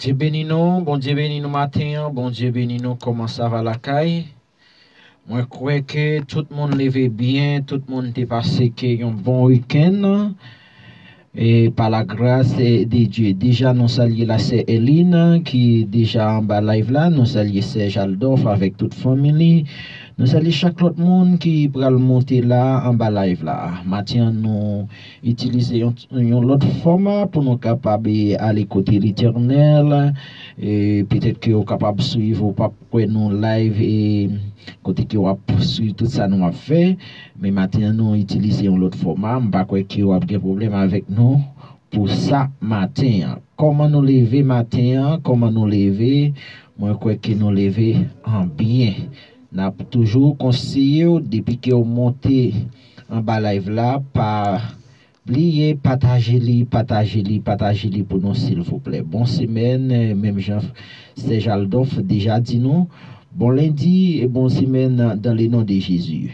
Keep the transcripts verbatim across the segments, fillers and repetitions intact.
Bondye beni nou, Bondye beni nou maten an, Bondye beni nou. Kòman sa va lakay? Mwen kwè ke tout moun leve byen, tout moun te pase ke yon bon wikenn. E pa la gras de Dye. Deja nou salye la sè Elin ki deja anba live la. Nou salye sè Jaldòf avèk tout fanmi li. Nou salye chak lòt moun ki pral monte la anba live la. Maten an nou itilize yon, yon lòt fòma pou nou kapab, e, ale kote Letènèl. E petèt ke ou kapab swiv, ou p ap kwè nou live, e kote ke w ap swiv tout sa nou ap fè. Men maten an, nou itilize yon lòt fòma. M pa kwè ke w ap gen pwoblèm avèk nou pou sa maten an. Kòman nou leve maten an? Kòman nou leve? Mwen kwè ke nou leve an byen. N ap toujou konseye w, depi ke w monte anba live la, pa bliye pataje li, pataje li, pataje li pou nou, silvouplè. Bon semèn, eh, menm jan Sè Jaldòf deja di nou, bon lendi e bon semèn dans le nom de Jésus.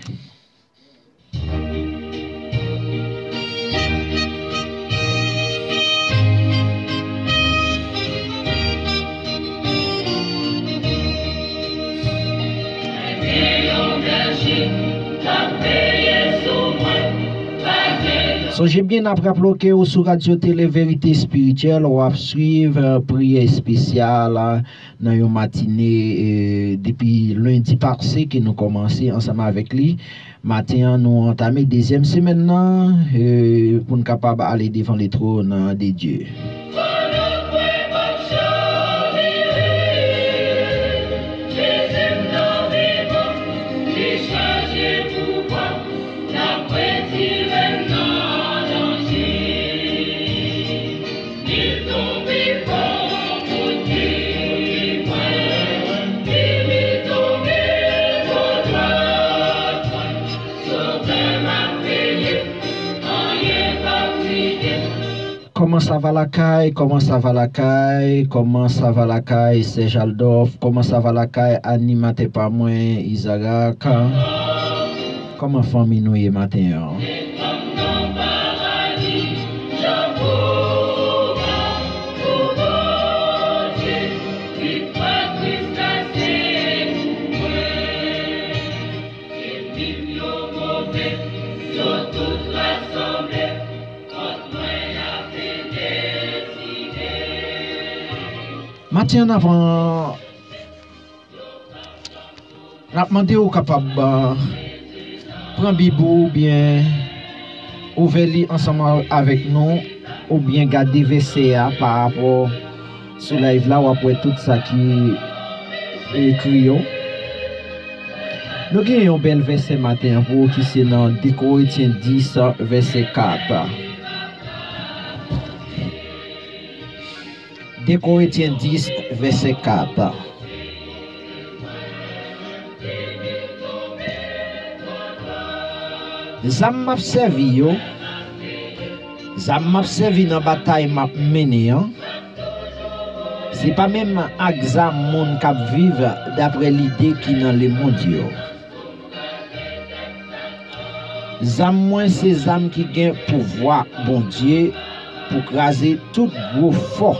Sonje byen, n ap raple w ke w sou Radyo Tele Verite Espirityèl, w ap swiv, eh, priyè espesyal, eh, nan yon matine, eh, depi lendi pase ke nou kòmanse ansanm avèk li. Maten an, nou antame dezyèm semèn nan, eh, pou n kapab ale devan le trône de Dieu. Kòman sa va lakay? Kòman sa va lakay? Kòman sa va lakay, Sè Jaldòf? Kòman sa va lakay, animatè pa mwen, Izarak? Kòman fanmi nou ye maten an? Maten an, avan n ap mande w kapab, ah, pran Bib ou oubyen ouvè li ansanm avèk nou, oubyen gade vèsè a pa rapò sou live la, w ap wè tout sa ki ekri yo. Nou gen yon bèl vèsè maten an pou ou ki se nan de Korentyen dis, vèsè kat. De Korentyen dis, vèsè kat. Zam m ap sèvi yo, zam m ap sèvi nan batay m ap mennen an, se pa menm ak zam moun k ap viv dapre lide ki nan lemonn yo. Zam mwen se zam ki gen pouvwa Bondye pou kraze tout gwo fò.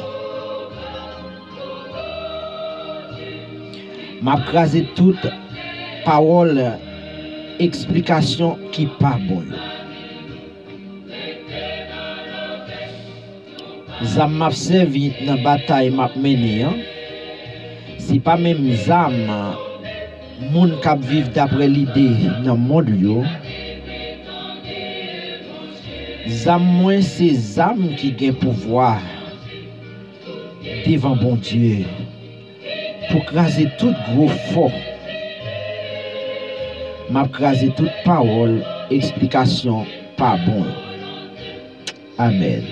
M ap kraze tout pawòl eksplikasyon ki pa bon yo. Zam m ap sèvi nan batay m ap mennen an, se pa menm zam moun k ap viv dapre lide nan mond yo. Zam mwen se zam ki gen pouvwa devan Bondye pou kraze tout gwo fò. M ap kraze tout pawòl eksplikasyon pa bon. Amèn.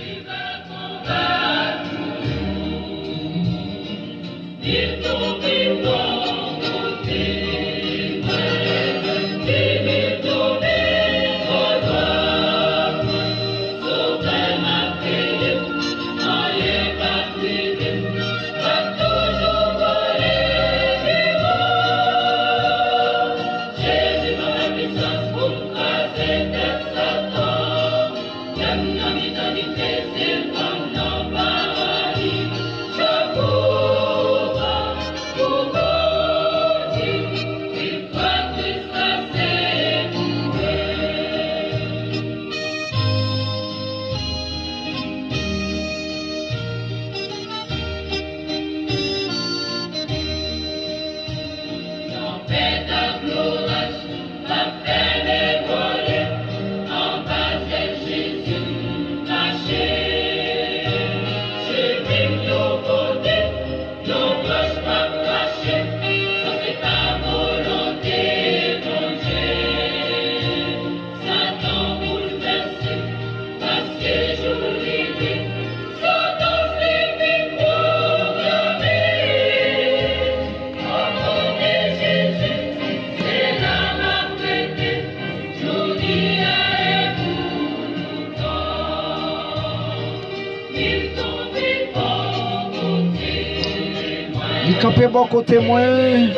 Li kanpe bò kote mwen.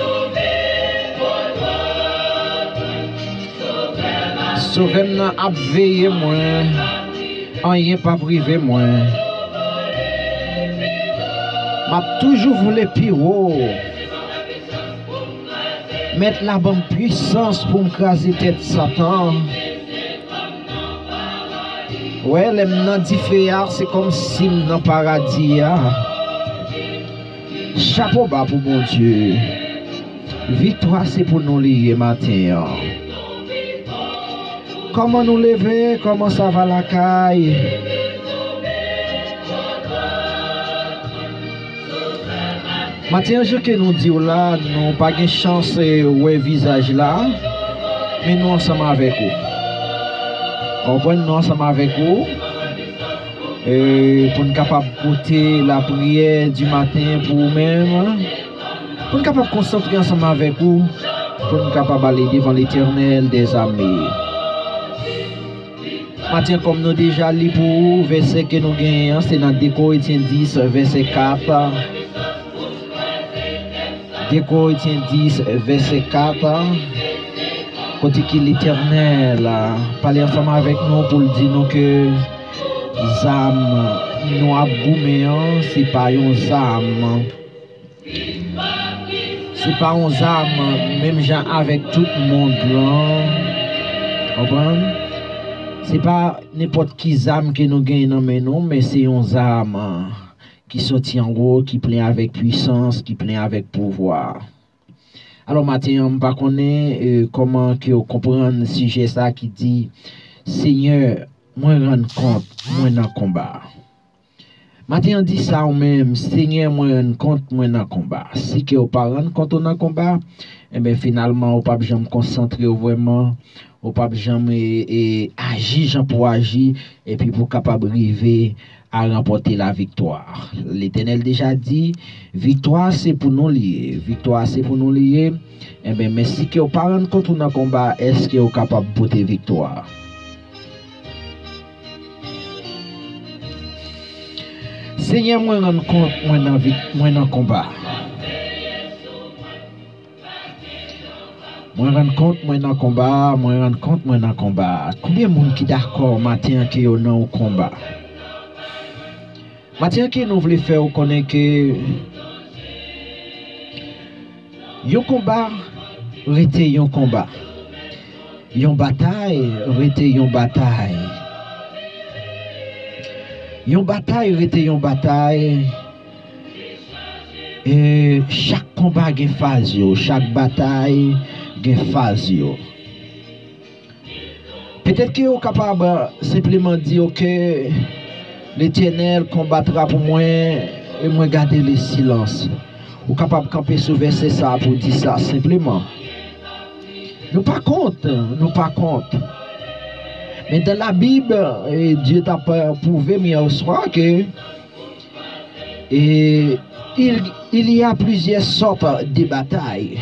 Sovè m nan ap veye mwen. Anyen p ap rive mwen. M ap toujou vle pi wo. Mèt la ban m pwisans pou m kraze tèt Satan. Wè, lè m nan dife a, se kòmsi m nan paradi a. Chapo ba pou Bondye. Viktwa se pou nou li ye maten an. Kòman nou leve? Kòman sa va lakay? Maten an, jan ke nou di w la, nou pa gen chans, eh, wè vizaj la, men nou ansanm avèk ou. Konprann, nou ansanm avèk ou. Eh, pou n kapab pote lapriyè di maten pou ou menm, pou n kapab konsantre ansanm avèk ou, pou n kapab ale devan Letènèl dèzame. Maten, kòm nou deja li pou ou, vèsè ke nou genyen an, se nan de Korentyen dis, vèsè kat. De Korentyen dis, vèsè kat, kote ke Letènèl pale ansanm avèk nou pou l di nou ke zam nou ap goumen an, se pa yon zam Se pa yon zam menm jan avèk tout mond lan. Konprann? Se pa nenpòt ki zam ke nou genyen nan men nou, men se yon zam ki soti anwo, ki plen avèk pwisans, ki plen avèk pouvwa. Alò, maten an, m pa konnen, eh, kòman ke w konprann sijè sa ki di, Senyè, mwen rann kont, mwen nan konba. Maten an di sa ou menm, Senyè, mwen rann kont mwen nan konba. Si ke w pa rann kont ou nan konba, enben, finalman, ou p ap janm konsantre w vrèman, ou p ap janm, e, e, aji jan pou w aji, epi pou w kapab rive a ranpòte laviktwa. Letènèl deja di, viktwa se pou nou li ye, viktwa se pou nou li ye. Enben, men si ke w pa rann kont ou nan konba, èske w kapab pote viktwa? Senyè, mwen rann kont mwen nan vi-, mwen nan konba. Mwen rann kont mwen nan konba, mwen rann kont mwen nan konba. Konbyen moun ki dakò maten an ke yo nan yon konba? Maten an ke nou vle fè w konnen ke yon konba rete yon konba. Yon batay rete yon batay. Yon batay rete yon batay. E chak konba gen faz yo, chak batay gen faz yo. Petèt ke ou kapab, euh, senpleman di, oke, Letènèl konbatra pou mwen, e mwen gade le silans. Ou kapab kanpe sou vèsè sa a pou di sa senpleman. Nou pa kont, nou pa kont. Men dan la Bib, e Dye t ap, euh, pwouve m yè swa ke, e Il, il y a plusieurs sortes de batailles.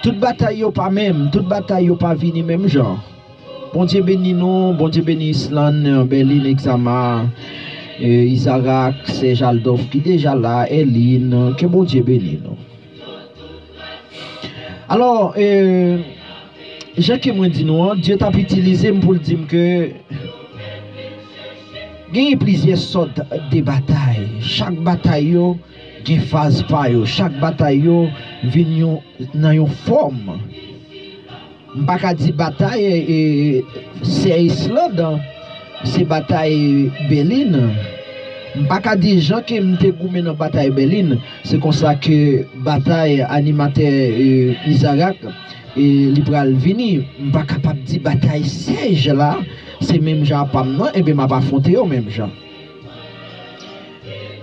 Tout batay yo pa menm, tout batay yo pa vini menm jan. Bondye beni nou, Bondye beni Islan, Berlin, Exama, eh, Izarak, Serge Aldolf ki deja la, Elin, ke Bondye beni nou. Alò, eh, jan ke mwen di nou an, Dye t ap itilize m pou l di m ke genyen plizyè sòt de batay. Chak batay yo gen faz pa yo. Chak batay yo vin yon, nan yon fòm. M pa ka di batay, e, Sè Island, se batay Bèlin. M pa ka di jan ke m te goumen nan batay Bèlin, se konsa ke batay animatè, e, Izarak, e, li pral vini. M pa kapab di batay Sèj la, se menm jan a pa m nan, enben m ap afwonte yo menm jan.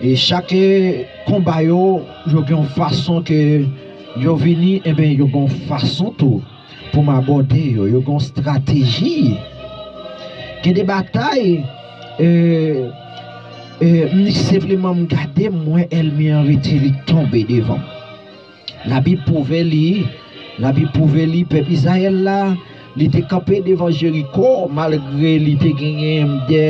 E chak, e, konba yo, yo gen yon fason ke yo vini, enben yo gen yon fason tou pou m abòde yo, yo gen yon estrateji. Gen de batay, e, e, m senpleman m gade, m wè ènmi an rete li tonbe devan m. Labib pwouve li, Labib pwouve li, pèp Izrayèl la, li te kanpe devan Jeriko, malgre li te genyen de,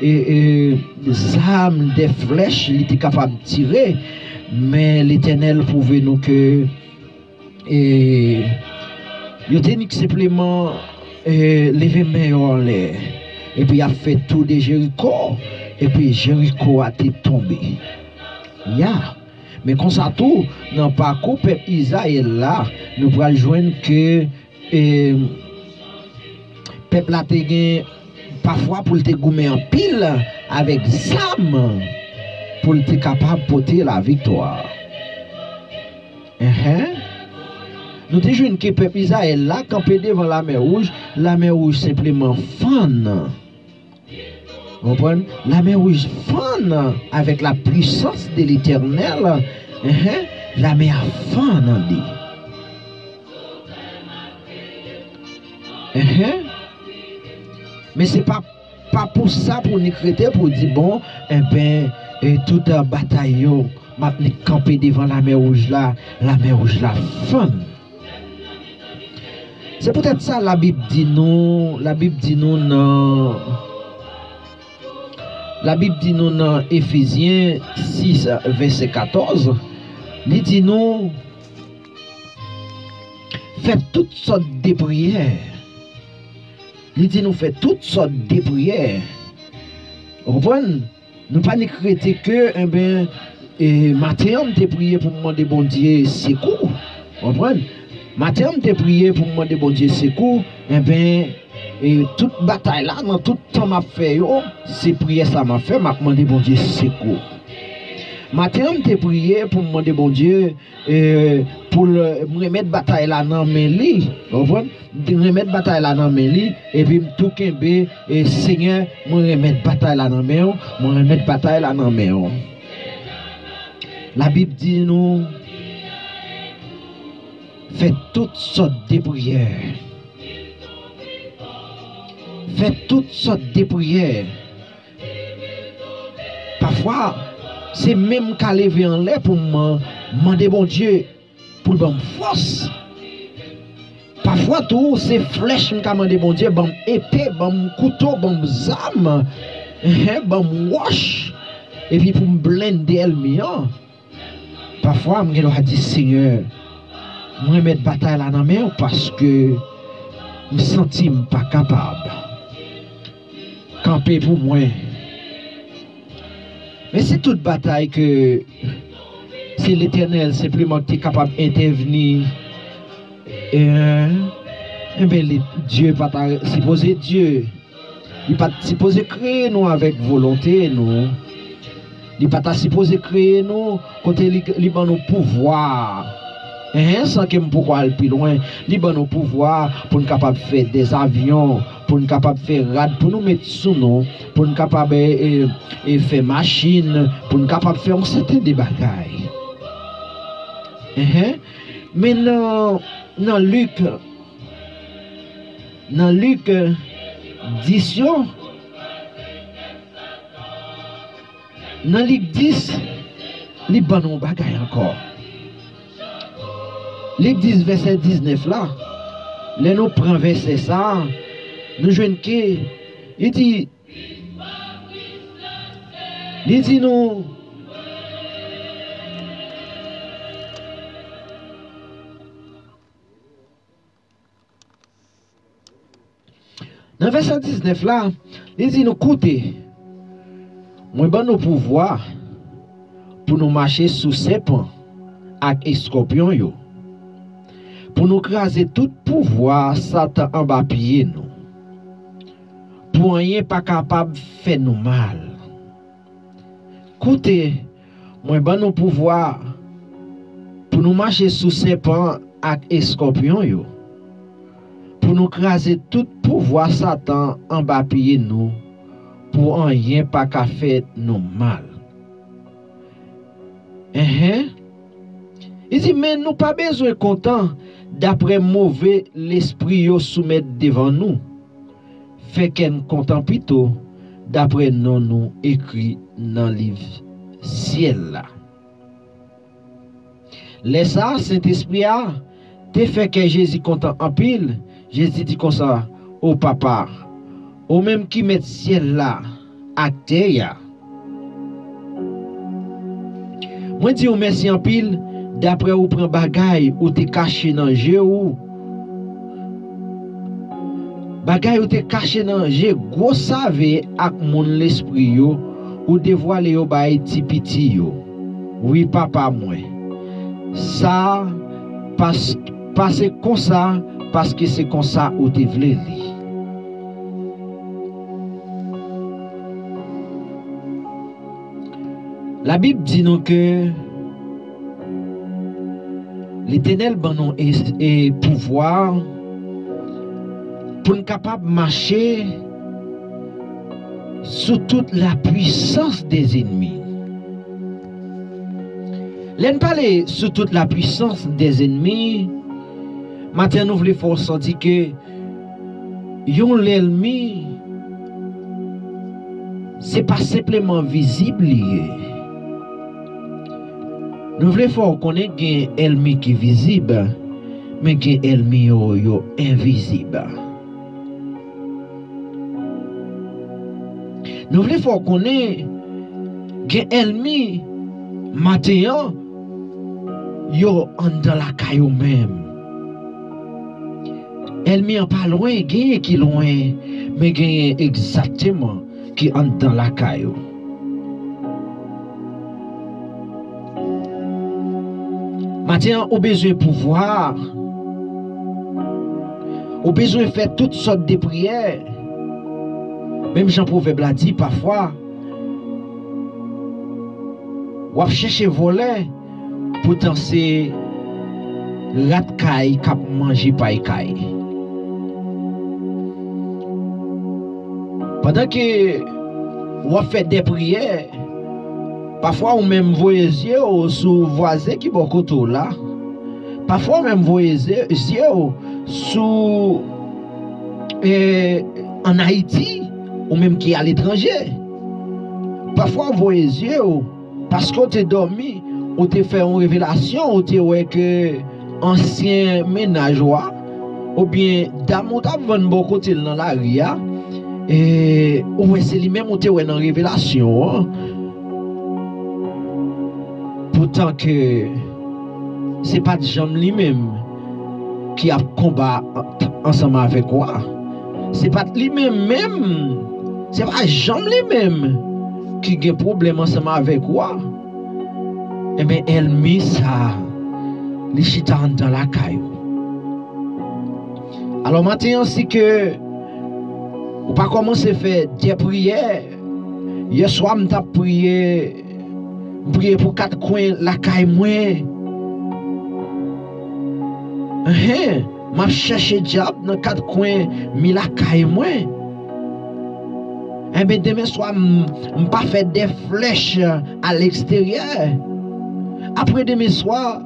e, e, zam, de flèch, li te kapab tire, men Letènèl pwouve nou ke, e, yo te nik senpleman, e, leve men yo anlè, epi y ap fè tou de Jeriko, epi Jeriko a te tonbe. Ya. Men konsa tou, nan pakou pèp Izrayèl la, nou pral jwenn ke, e, pèp la te gen pafwa pou l te goumen anpil avèk zam pou l te kapab pote laviktwa. Enhen. Nou te jwenn ke pèp Izrayèl la kanpe devan Lamè Wouj, Lamè Wouj senpleman fann. Konprann? Lamè Wouj fann avèk la puissance de l'Éternel. Enhen, lamè a fann an de. Enhen. Men se pa, pa pou sa pou nik rete pou di, bon, enben, e, tout, e, batay yo, m ap nik kanpe devan Lamè Wouj la, Lamè Wouj la fann. Se poutèt sa Labib di nou, Labib di nou nan, Labib di nou nan Efezyen sis, vèsè katòz, li di nou, fè tout sòt de priyè. Li di nou fè tout sòt de priyè. Ou konprann? Nou pa nik rete ke, enben, e, maten an, m te priye pou m mande Bondye sekou. Konprann? Maten an, m te priye pou m mande Bondye sekou. Enben, e, tout batay la, nan tout tan m ap fè yo, se priyè sa m ap fè, m ap mande Bondye sekou. Maten an, m te priye pou m mande Bondye, e, pou l, m remèt batay la nan men li. Ou konprann? M te remèt batay la nan men li, epi m tou kenbe, e, Senyè, mwen remèt batay la nan men w, mwen remèt batay la nan men w. Labib di nou, fè tout sòt de priyè. Fè tout sòt de priyè. Pafwa, se menm ka leve anlè pou m mande Bondye pou l ban m fòs. Pafwa tou, se flèch m ka mande Bondye, ban m epe, ban m kouto, ban m zam, enhen, ban m wòch, epi pou m blende ènmi an. Pafwa, m gen dwa di, Senyè, mwen remèt batay la nan men w paske m santi m pa kapab. Kanpe pou mwen. Men se tout batay ke se Letènèl senpleman ki te kapab entèvni, e, enben, li, Dye pa ta sipoze Dye. Li pa t sipoze kreye nou avèk volonte nou. Li pa ta sipoze kreye nou kote li, li ban nou pouvwa. Enhen, san ke m poko al pi lwen, li ban nou pouvwa pou n kapab fè dèzavyon, pou n kapab fè rad pou nou met sou nou, pou n kapab, e, e, e, fè machin, pou n kapab fè yon sèten de bagay. Enhen. Men nan, nan Lik, nan Lik, e, dis yo, nan Lik dis, Li ban nou yon bagay ankò. Lik dis vèsè diznèf la, lè nou pran vèsè sa a, nou jwenn ke li di, li di nou, nan vèsè diznèf la, li di nou, koute, mwen ban nou pouvwa pou nou mache sou sèpan ak eskòpyon yo, pou nou kraze tout pouvwa Satan anba pye nou, pou anyen pa kapab fè nou mal. Koute, mwen ban nou pouvwa pou nou mache sou sèpan ak eskòpyon yo, pou nou kraze tout pouvwa Satan anba pye nou, pou anyen pa ka fè nou mal. Enhen. Li di, men nou pa bezwen kontan daprè move lespri yo soumèt devan nou. Fè kè n kontan pito daprè non nou ekri nan liv syèl la. Lè sa a, Sentespri a te fè kè Jezi kontan anpil. Jezi di konsa, o Papa, ou menm ki mèt syèl la ak tè a, mwen di w mèsi anpil daprè ou pran bagay ou te kache nan je ou. Bagay ou te kache nan je gwo save ak moun lespri yo, ou devwale yo bay ti piti yo. Wi, Papa mwen. Sa pas, pase konsa, paske se konsa ou te vle li. Labib di nou ke Letènèl ban nou e, e pouvwa pou n kapab mache sou tout la puissance des ennemis. Lè n pale sou tout la puissance des ennemis, maten nou vle fè w santi ke yon lènmi, se pa senpleman vizib li ye. Nou vle fè w konnen gen ènmi ki vizib, men gen ènmi yo, yo envizib. Nou vle fè w konnen gen ènmi maten an, yo anndan lakay ou menm. Ènmi an pa lwen, genyen ki lwen, men genyen egzakteman ki anndan lakay ou. Maten an, ou bezwen pouvwa. Ou bezwen fè tout sòt de priyè. Menm jan pwovèb la di, pafwa, w ap chèche vòlè, poutan se rat kay k ap manje pay kay. Pandan ke w ap fè de priyè, pafwa ou menm voye zye w sou vwazen ki bò kote w la. Pafwa ou menm voye zye, zye w sou, e, ann Ayiti, ou menm ki aletranje. Pafwa ou voye zye w, paske w te dòmi, ou te fè yon revelasyon, ou te wè ke ansyen mennaj ou a, oubyen dam ou t ap vann bò kote l nan lari a, e, ou wè se li menm ou te wè nan revelasyon an. Poutan ke se pa t janm li menm ki ap konba an-, ansanm avèk ou a. Se pa t li menm menm, se pa janm li menm ki gen pwoblèm ansanm avèk ou a. Enben, ènmi sa a, li chita anndan lakay ou. Alò, maten an, si ke ou pa kòmanse fè de priyè, yèswa m t ap priye, m priye pou kat kwen lakay mwen. Enhen, m ap chèche dyab nan kat kwen mi lakay mwen. Enben, demen swa, m, m pa fè de flèch a leksteryè. Apre demen swa,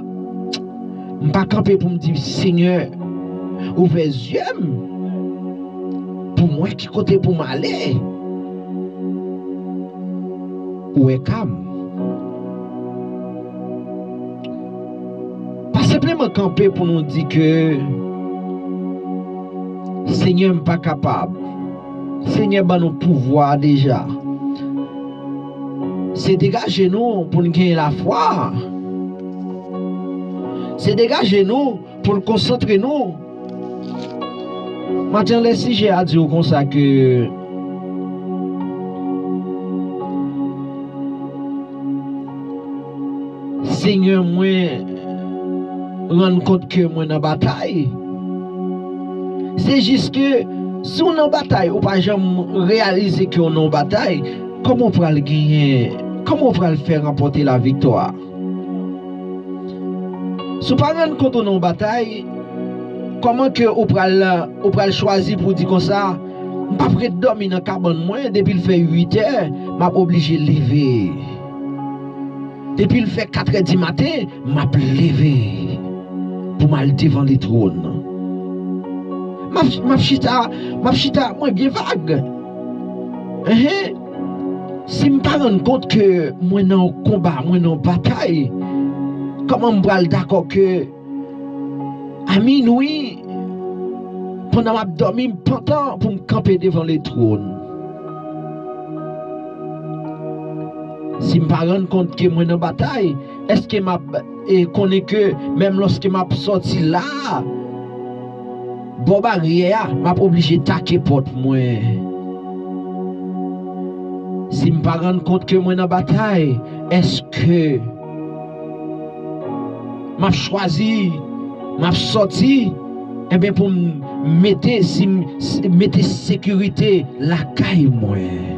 m pa kanpe pou m di, Senyè, ouvè zye m pou m wè ki kote pou m ale. Ou wè ka m. senpleman kanpe pou nou di ke, Senyè, m pa kapab. Senyè, ban nou pouvwa deja. Se degaje nou pou n gen lafwa. Se degaje nou pou n konsantre nou. Maten an, lè sijè a di w konsa ke, Senyè, mwen rann kont ke mwen nan batay. Se jis ke si w nan batay, ou pa janm reyalize ke w nan yon batay, kòman w pral genyen, kòman w pral fè ranpòte laviktwa? Si w pa rann kont ou nan yon batay, kòman ke ou pral, ou pral chwazi pou w di konsa, "M p ap ret dòmi nan kabann mwen, depi l fè uit è, m ap oblije leve. Depi l fè kat è di maten, m ap leve pou m al devan letwòn." M ap, m ap chita, m ap chita, mwen byen vag. Enhen. Si m pa rann kont ke mwen nan yon konba, mwen nan yon batay, kòman m pral dakò ke a minwi, pandan m ap dòmi, m pantan pou m kanpe devan letwòn? Si m pa rann kont ke mwen nan batay, èske m ap, e, konnen ke menm lòske m ap sòti la a, bò baryè a, m ap oblije take pòt mwen? Si m pa rann kont ke mwen nan batay, èske m ap chwazi, m ap sòti, enben, pou m mete, si m, si, mete sekirite lakay mwen?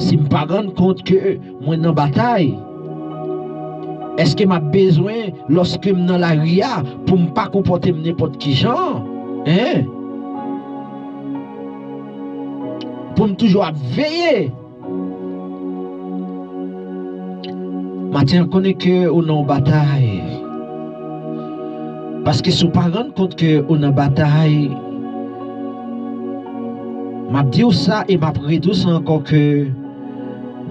Si m pa rann kont ke mwen nan batay, èske m ap bezwen, lòske m nan lari a, pou m pa konpòte m nenpòt ki jan? Hein? Pou m toujou ap veye? Maten an, konnen ke ou nan yon batay. Paske si w pa rann kont ke ou nan batay, m ap di w sa e m ap redi w sa ankò ke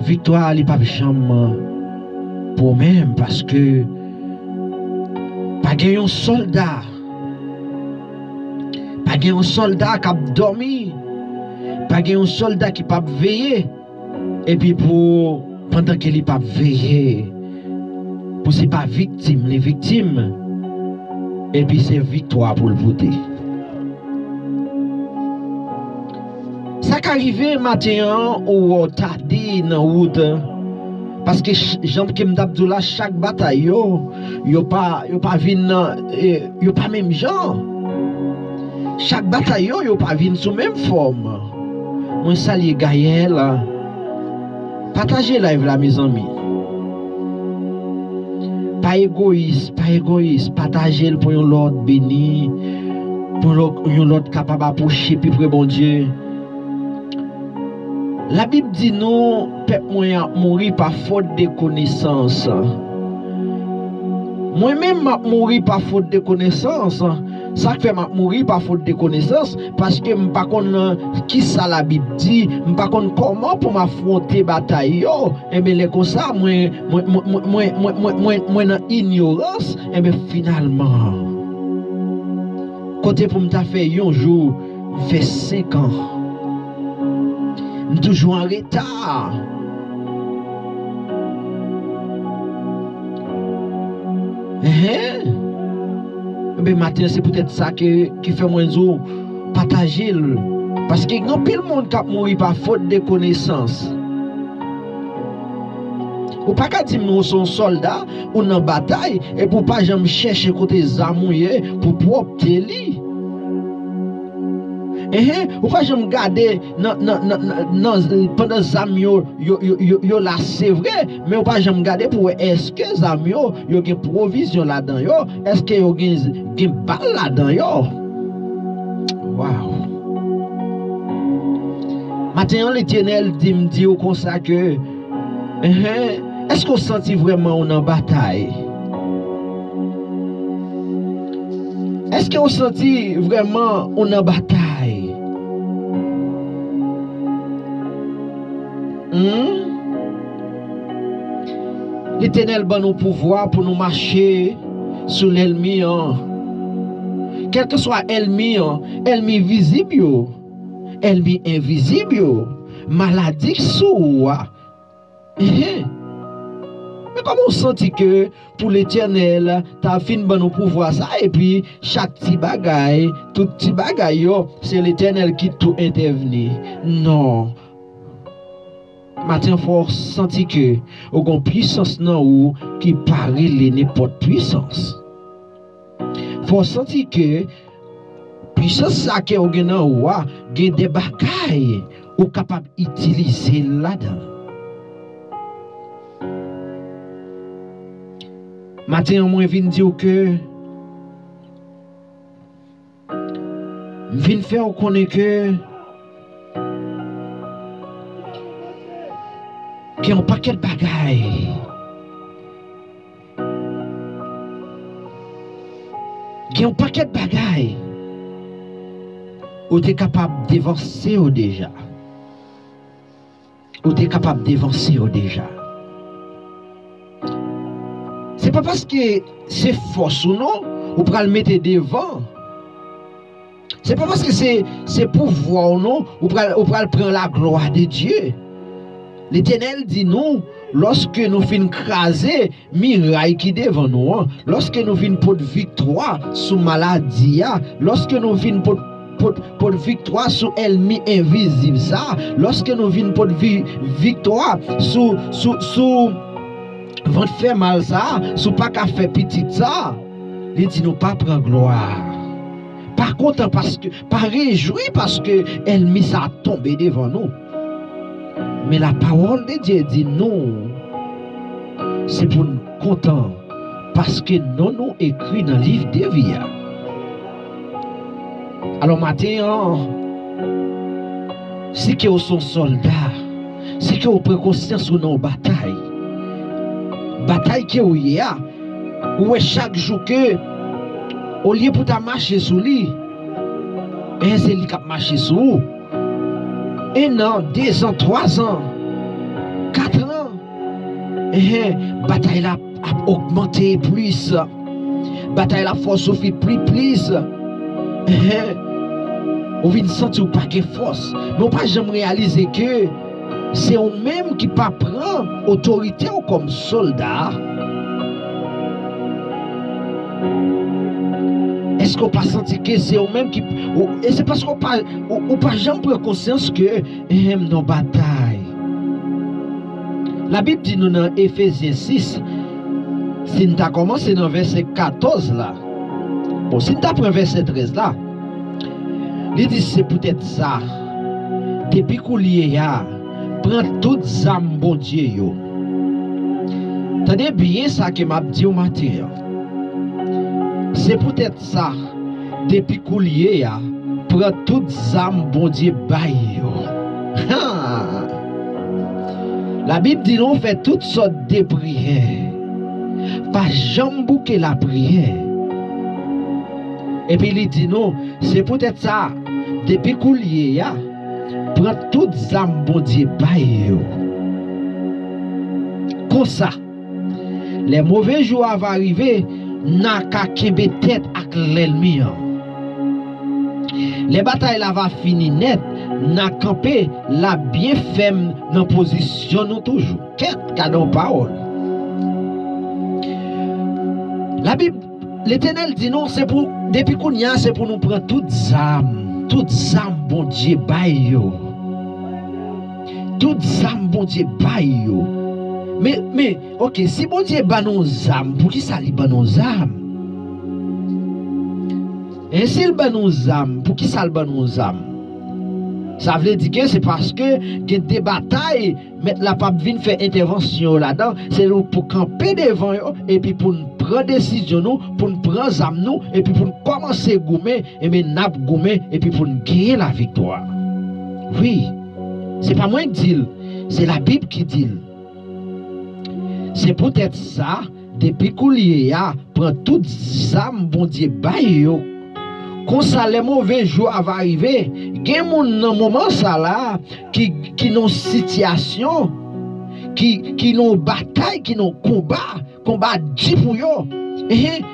viktwa a, li p ap janm pou ou menm, paske pa gen yon sòlda, pa gen yon sòlda k ap dòmi, pa gen yon sòlda ki p ap veye, epi pou, pandan ke li p ap veye, pou se pa viktim li viktim, epi se viktwa pou l pote. Sa ka rive maten an, ou wè w tade nan wout, paske ch-, jan ke m t ap di w la, chak batay yo, yo pa, yo pa vin, e, yo pa menm jan. Chak batay yo, yo pa vin sou menm fòm. Mwen salye Gaël. Pataje live la, mezanmi. Pa egoyis, pa egoyis. Pataje l pou yon lòt beni, pou lò-, yon lòt kapab apwoche pi pre Bondye. Labib di nou, pèp mwen ap mouri pa fòt de konesans. Mwen menm, m ap mouri pa fòt de konesans. Sa k fè m ap mouri pa fòt de konesans, paske m pa konn, eh, kisa Labib di, m pa konn kòman pou m afwonte batay yo. Enben, lè konsa, mwen, mwen, mwen nan inyorans. Enben, finalman, kote pou m ta fè yon jou, m fè senk an. M toujou an reta. Enhen. Enben, maten an, se poutèt sa ke, ki fè mwen di w, pataje l. Paske gen anpil moun k ap mouri pa fòt de konesans. Ou pa ka di m ou se yon sòlda, ou nan batay, epi ou pa janm chèche kote zam ou ye pou pwòpte li. Enhen, ou pa janm gade nan, nan, nan, nan, nan, pandan zam yo, yo, yo, yo, yo la, se vre, men ou pa janm gade pou wè èske zam yo, yo gen pwovizyon ladan yo, èske yo gen, gen bal ladan yo. Waw. Maten an, Letènèl di m di w konsa ke, enhen, èske w santi vrèman ou nan batay? Èske w santi vrèman ou nan batay? Hmm? Letènèl ban nou pouvwa pou nou mache sou lènmi an. Kèlkeswa ènmi an, ènmi vizib yo, ènmi envizib yo, maladi k sou ou a. Enhen. Men kòman w santi ke pou Letènèl ta fin ban nou pouvwa sa, epi chak ti bagay, tout ti bagay yo, se Letènèl ki tou entèvni? Non. Maten an, fò w santi ke ou gon pwisans nan ou ki pa rele nenpòt pwisans. Fò w santi ke pwisans sa ke w gen nan ou a, gen de bagay ou kapab itilize l ladan l. Maten an, mwen vin di w ke M vin fè w konnen ke gen yon pakèt bagay. Gen yon pakèt bagay ou te kapab devanse yo deja. Ou te kapab devanse yo deja. Se pa paske se fòs ou non, ou pral mete devan. Se pa paske se, se pouvwa w non, ou pral, ou pral pran la gloire de Dieu. Letènèl di nou, lòske nou fin kraze miray ki devan nou an, lòske nou fin pot viktwa sou maladi a, lòske nou fin pot, pot, pot viktwa sou ènmi envizib sa a, lòske nou fin pot vi, viktwa sou, sou, sou vant fè mal sa a, sou pa ka fè pitit sa a, li di nou pa pran glwa. Pa kontan paske, pa rejwi paske ènmi sa a tonbe devan nou. Men la parole de Dieu di nou, se pou n kontan paske non nou ekri nan liv de vi a. Alò, maten an, si ke w se yon sòlda, si ke w pran konsyans ou nan yon batay, batay ke w ye a, ou wè chak jou ke, olye pou ta mache sou li, e se li k ap mache sou ou. En an, de zan, twa zan, kat an, enhen, batay la ap ogmante plis. Batay la ap fè w soufri pli plis. Enhen. Ou vin santi w pa gen fòs. Men w pa janm reyalize ke se ou menm ki pa pran otorite w kòm sòlda. Èske w pa santi ke se ou menm ki, ou, e se paske w pa, ou, ou pa janm pran konsyans ke, enhen, m nan batay. Labib di nou nan Efezyen sis, si n ta kòmanse nan vèsè katòz la, bon, si n ta pran vèsè trèz la, li di, se poutèt sa, depi koulye a, pran tout zam Bondye yo. Tande byen sa ke m ap di w maten an. Se poutèt sa, depi koulye a, pran tout zam Bondye bay yo. Ha! Labib di nou fè tout sòt de priyè. Pa janm bouke lapriyè. Epi li di nou, se poutèt sa, depi koulye a, pran tout zam Bondye bay yo. Konsa, lè move jou a va rive, n a ka kenbe tèt ak lènmi an. Lè batay la va fini nèt, n a kanpe la byen fèm nan pozisyon nou toujou. Kèt, gade yon pawòl. Labib, Letènèl di nou, se pou, depi kounye a, se pou nou pran tout zam, tout zam Bondye bay yo. Tout zam Bondye bay yo. Men, men, oke, si Bondye ban nou zam, poukisa li ban nou zam? E si l ban nou zam, poukisa l ban nou zam? Sa vle di ke se paske gen de batay Mèt la p ap vin fè entèvansyon yo ladan, se nou pou kanpe devan yo, epi pou n pran desizyon nou, pou n pran zam nou, epi pou n kòmanse goumen, enben n ap goumen, epi pou n genyen laviktwa. Wi, se pa mwen k di l, se Labib ki di l. Se poutèt sa, depi koulye a, pran tout zam Bondye bay yo. Konsa, lè move jou a va rive, gen moun nan moman sa la ki, ki nan sitiyasyon, ki, ki nan yon batay, ki nan yon konba, konba di pou yo. Enhen,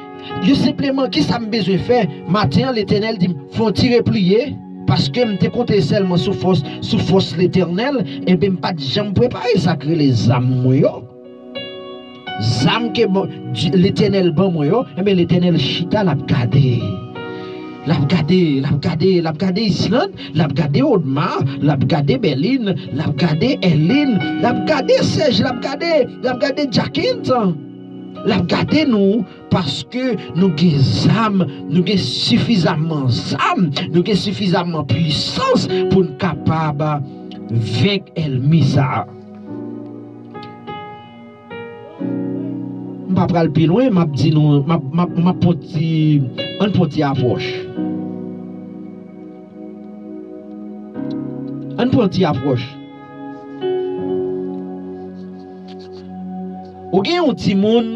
yo senpleman, ki sa m bezwen fè? Maten an, Letènèl di m, fè yon ti repliye, paske m te konte sèlman sou fòs, sou fòs Letènèl, enben, m pa t janm prepare sa k rele zam mwen yo. Zam ke bon, Di-, Letènèl ban mwen yo, enben, Letènèl chita, l ap gade. L ap gade, l ap gade, l ap gade Islande, l ap gade Odma, l ap gade Bèlin, l ap gade Èlin, l ap gade Sèj, l ap gade, l ap gade Jakint, l ap gade nou, paske nou gen zam, nou gen sifizamman zam, nou gen sifizamman pwisans pou n kapab venk ènmi sa a. M pa pral pi lwen, m ap di nou, m ap, m ap, m ap pran ti, ann pran ti apwòch. Ann pran ti apwòch. Ou gen yon timoun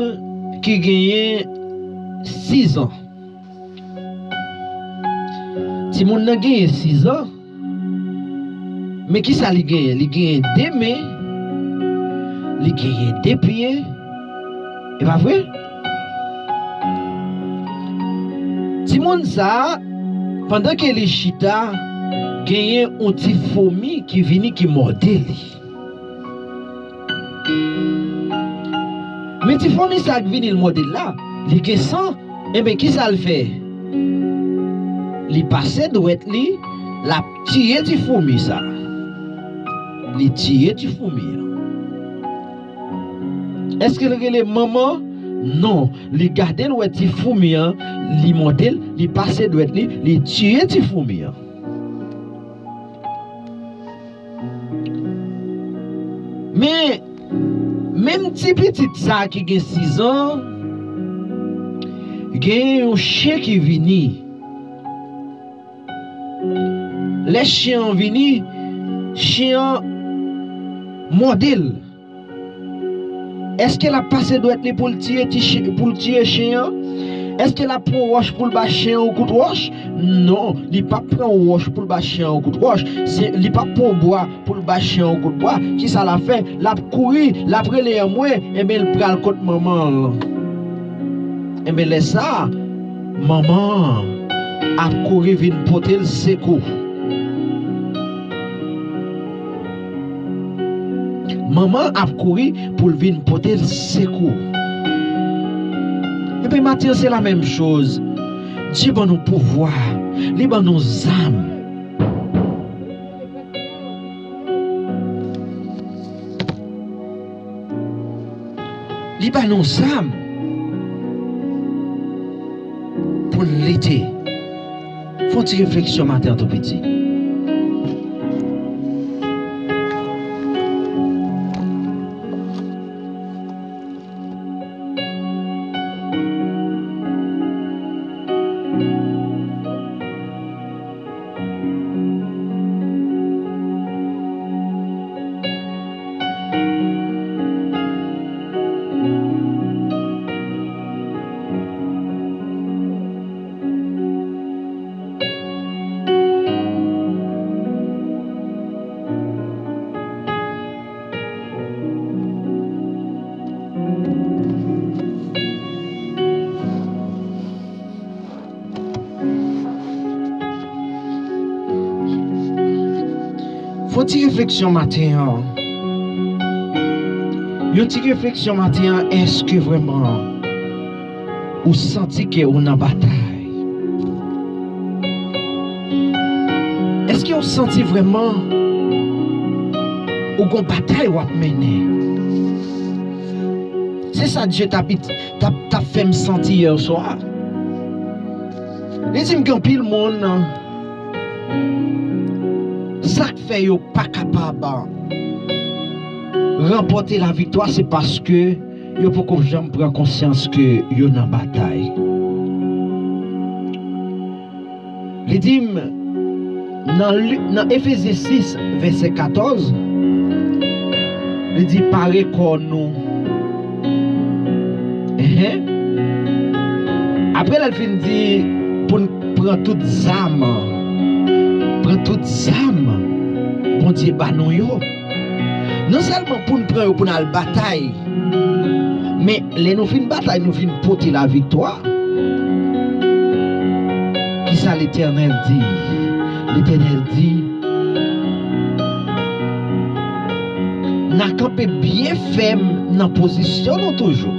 ki genyen sis an. Timoun nan genyen sis an, men ki sa li genyen? Li genyen de men, li genyen de pye, e pa vre? Timoun sa a, pandan ke li chita, genyen yon ti fomi ki vini ki mòde li. Men ti fomi sa k vini l mòde l la, li gen san, enben, ki sa l fè? Li pase dwèt li, l ap tiye ti fomi sa. Li tiye ti fomi an. Èske l rele manman? Non. Li gade l wè ti fomi an, li mòde l, li pase dwèt li, li tiye ti fomi an. Men, menm ti pitit sa a ki gen sis an, gen yon chen ki vini. Lè chen an vini, chen an mòde l. Èske l ap pase dwèt li pou l tiye ti chen, pou l tiye chen an? Èske l ap pran wòch pou l ba chen an yon kout wòch? Non, li p ap pran wòch pou l ba chen an yon kout wòch. Se, li p ap pran bwa pou l ba chen an yon kout bwa. Kisa l ap fè? L ap kouri, l ap rele anmwe, enben, l pral kot manman l. Enben, lè sa a, manman an ap kouri vin pote l sekou. Manman ap kouri pou l vin pote l sekou. Epi maten an, se la menm choz. Dye ban nou pouvwa, li ban nou zam. Li ba nou zam pou n lite. Fè yon ti refleksyon maten an tou piti. Fè yon ti refleksyon maten an. Yon ti refleksyon maten an, èske vrèman ou santi ke ou nan batay? Èske ou santi vrèman ou gon batay w ap mennen? Se sa Dye t ap, t ap, t ap fè m santi yè swa. Li di m gen anpil moun, sa k fè yo pa kapab ranpòte laviktwa, se paske yo poko janm pran konsyans ke yo nan batay. Li di m, nan Li-, nan Efezyen sis, vèsè katòz, li di, pare kò nou. Enhen. Apre l al fin di pou n pran tout zam, pran tout zam Bondye ba nou yo. Non sèlman pou n pran yo pou n al batay, men lè nou fin batay, nou fin pote laviktwa. Kisa Letènèl di? Letènèl di, n a kanpe byen fèm nan pozisyon nou toujou.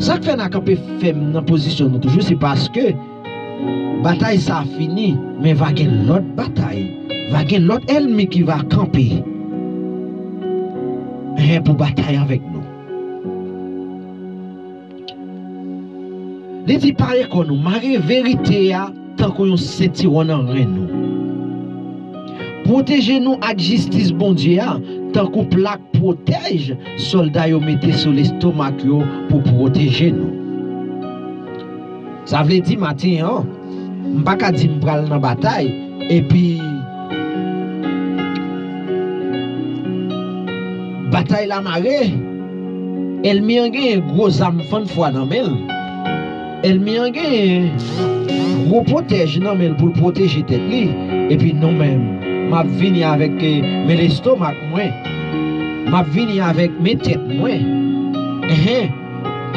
Sa k fè n a kanpe fèm nan pozisyon nou toujou, se paske batay sa a fini, men va gen lòt batay. Va gen lòt ènmi ki va kanpe. Hen, pou batay avèk nou. Li di, pare kò nou, mare verite a tankou yon sentiwon nan ren nou. Pwoteje nou ak jistis Bondye a, tankou plak pwotèj sòlda yo mete sou lestomak yo pou pwoteje nou. Sa vle di maten an, m pa ka di m pral nan batay, epi batay la mare, ènmi an genyen gwo zam fann fwa nan men l. Ènmi an genyen gwo pwotèj nan men l pou l pwoteje tèt li. Epi nou menm, m ap vini avèk, eh, men lestomak mwen. M ap vini avèk men tèt mwen. Enhen.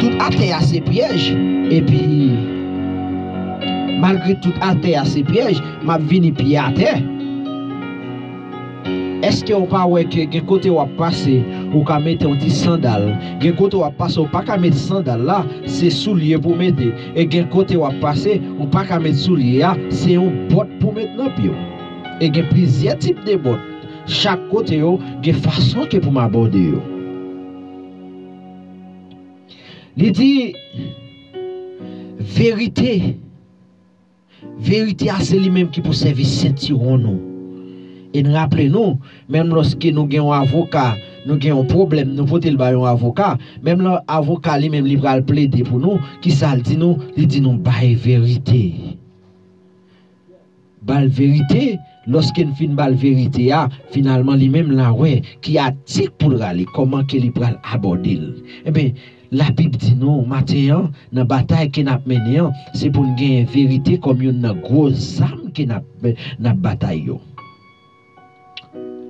Tout atè a se pyèj. Epi, malgre tout atè a se pyèj, m ap vini pye atè. Èske w pa wè ke gen kote w ap pase, ou ka mete yon ti sandal? Gen kote w ap pase, ou pa ka met sandal la, se soulye pou mete. E gen kote w ap pase, ou pa ka met soulye a, se yon bòt pou met nan pye w. E gen plizyè tip de bòt. Chak kote yo, gen fason ke pou m abòde yo. Li di, verite. Verite a se li menm ki pou sèvi sentiwon nou. E n raple nou, menm lòske nou gen yon avoka, nou gen yon pwoblèm, nou pote l ba yon avoka, menm lè avoka li menm li pral plede pou nou, kisa l di nou? Li di nou bay verite. Ba l verite, lòske n fin ba l verite a, finalman li menm l a wè ki atik pou l rale, kòman ke li pral abòde l. Enben, Labib di nou maten an, nan batay ke n ap mennen an, se pou n genyen verite kòm youn nan gwo zam ke n ap, n ap batay yo.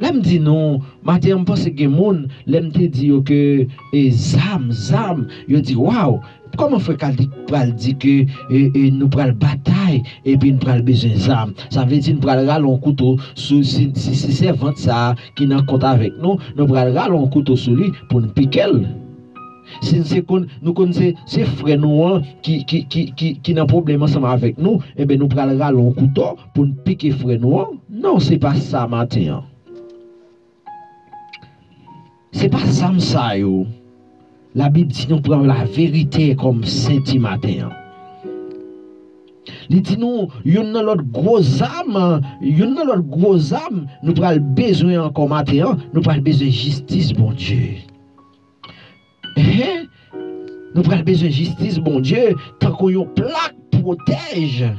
Lè m di nou, maten an, m panse gen moun, lè m te di yo ke, e, zam, zam, yo di, waw, kòman frè Kaldi pral di ke, e, e, nou pral batay, epi n pral bezwen zam? Sa vle di n pral rale yon kouto sou, si, si, si sèvant sa a ki nan kont avèk nou, nou pral rale yon kouto sou li pou n pike l. Si n se konn, nou konn se, se frè nou an ki, ki, ki, ki, ki nan pwoblèm ansanm avèk nou, enben nou pral rale yon kouto pou n pike frè nou an. Non, se pa sa maten an. Se pa zam sa yo. Labib di nou pran laverite kòm senti maten an. Li di nou, youn nan lòt gwo zam, youn nan lòt gwo zam nou pral bezwen ankò maten an, nou pral bezwen jistis Bondye. Enhen, nou pral bezwen jistis Bondye tankou yon plak pwotèj.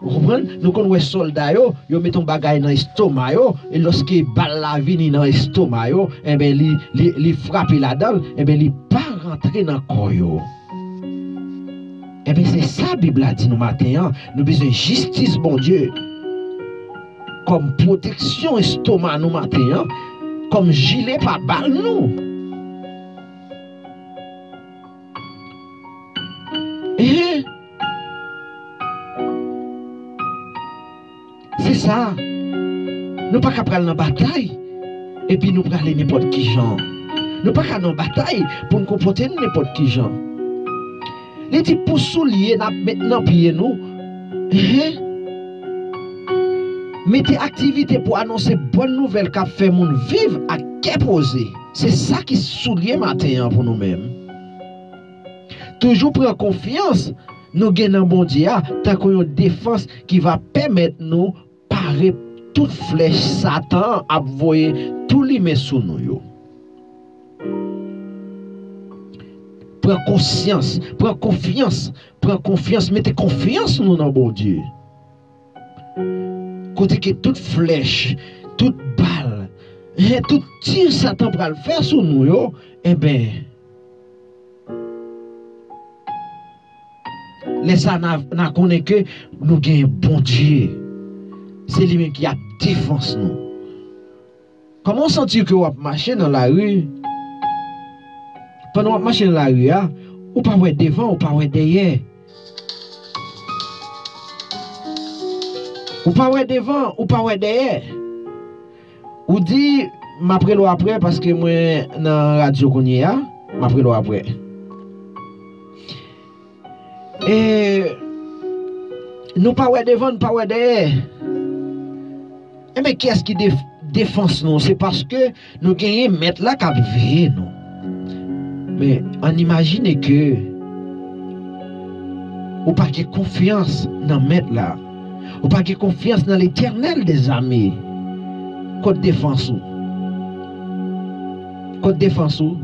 Ou konprann? Nou konn wè sòlda yo, yo met yon bagay nan estoma yo, e lòske bal la vini nan estoma yo, enben, li, li, li frape ladan l, enben, li pa rantre nan kò yo. Enben, se sa Bib la di nou maten an, nou bezwen jistis Bondye kòm pwoteksyon estoma nou maten an, kòm jile pa bal nou. Enhen. Se sa. Nou pa ka pral nan batay, epi nou prale nenpòt ki jan. Nou pa ka nan batay pou n konpòte n nenpòt ki jan. Li di pou soulye n ap met nan pye nou. Enhen. Mete aktivite pou anonse bòn nouvèl k ap fè moun viv ak kè poze. Se sa ki soulye maten an pou nou menm. Toujou pran konfyans nou gen nan Bondye a tankou yon defans ki va pèmèt nou pare tout flèch Satan an ap voye tou limen sou nou yo. Pran konsyans, pran konfyans, pran konfyans, mete konfyans nou nan Bondye. Kote ke tout flèch, tout bal, eh, tout tir Satan pral fè sou nou yo, enben, lè sa n a, n a konnen ke nou gen Bondye. Se li menm ki ap defans nou. Kòman w santi ke w ap mache nan lari? Pandan w ap mache nan lari a, ou pa wè devan, ou pa wè dèyè. Ou pa wè devan, ou pa wè dèyè. Ou di, "M ap rele w apre paske mwen nan radyo kounye a, m ap rele w apre." E nou pa wè devan, nou pa wè dèyè. Enben, kiyès ki def-, defans nou? Se paske nou genyen Mèt la k ap veye nou. Men, ann imajine ke ou pa gen konfyans nan Mèt la. Ou pa gen konfyans nan Letènèl dèzame. Kot defans ou? Kot defans ou?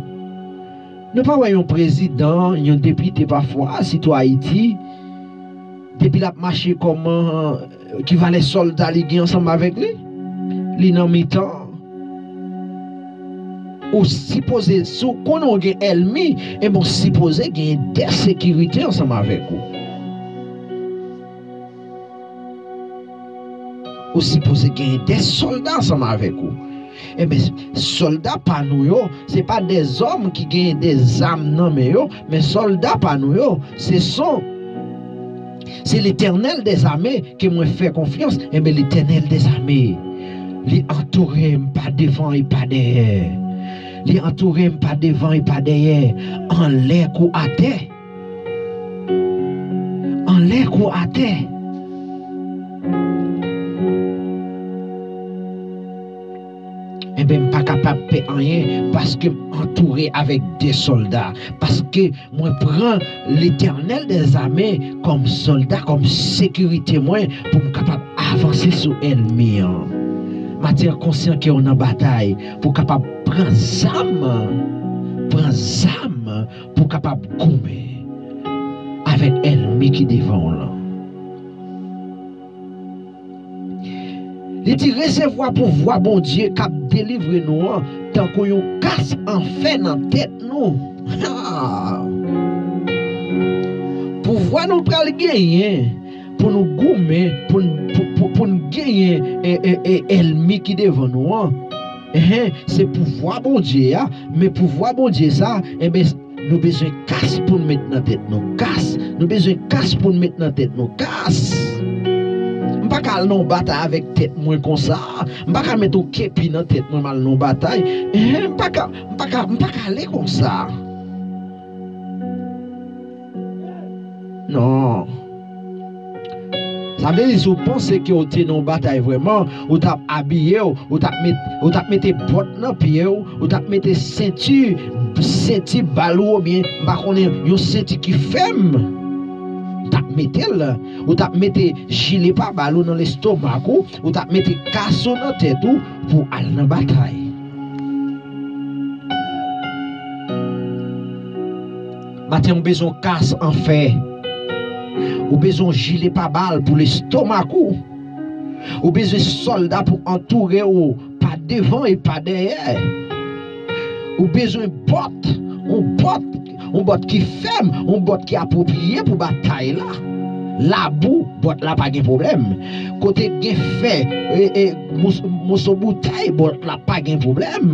Nou pa wè yon prezidan, yon depite pafwa, sitou Ayiti, depi l ap mache kòman, ki valè sòlda li gen ansanm avèk li? Li nan mitan. Ou sipoze, si w konnen w gen ènmi, enben w sipoze gen de sekirite ansanm avèk ou. Ou sipoze gen de sòlda ansanm avèk ou. Enben, sòlda pa nou yo, se pa de zòm ki gen de zam nan men yo, men sòlda pa nou yo, se son, se Letènèl dèzame ke mwen fè konfyans. Enben, Letènèl dèzame, li antoure m pa devan e pa dèyè. Li antoure m pa devan e pa dèyè, anlè kou atè. Anlè kou atè. Enben, m pa kapab pè anyen paske m antoure avèk de sòlda. Paske mwen pran Letènèl dèzame kòm sòlda, kòm sekirite mwen pou m kapab avanse sou ènmi an. Maten an, konsyan ke w nan batay pou w kapab pran zam, pran zam pou w kapab goumen avèk ènmi ki devan w lan. Li di, "Resevwa pouvwa Bondye k ap delivre nou an tankou yon kas an fè nan tèt nou." Ha! Pouvwa nou pral genyen pou nou goumen, pou n, pou, pou, pou n genyen, e, e, e, ènmi ki devan nou an. Enhen, se pouvwa Bondye a, men pouvwa Bondye sa, enben, nou bezwen kas pou n met nan tèt nou. Kas. Nou bezwen kas pou n met nan tèt nou. Kas. M pa ka al nan yon batay avèk tèt mwen konsa. M pa ka met yon kepi nan tèt mwen, m al nan yon batay. Enhen, m pa ka, m pa ka, m pa ka ale konsa. Non. Sa vle di, si w panse ke w te nan yon batay vrèman, ou t ap abiye w, ou t ap met, ou t ap mete bòt nan pye w, ou t ap mete senti, senti bal ou, oubyen, m pa konnen, yon senti ki fèm. Ou t ap mete l, ou t ap mete jile pa bal ou nan lestomak ou, ou t ap mete kas ou nan tèt ou pou w al nan batay. Maten, ou bezwen kas an fè. Ou bezwen jile pa bal pou lestomak ou. Ou bezwen sòlda pou antoure w pa devan e pa dèyè. Ou bezwen bòt, yon bòt, yon bòt ki fèm, yon bòt ki apwopriye pou batay la. Labou, bòt la pa gen pwoblèm. Kote gen fè, e, e, mous-, moso boutèy, bòt la pa gen pwoblèm.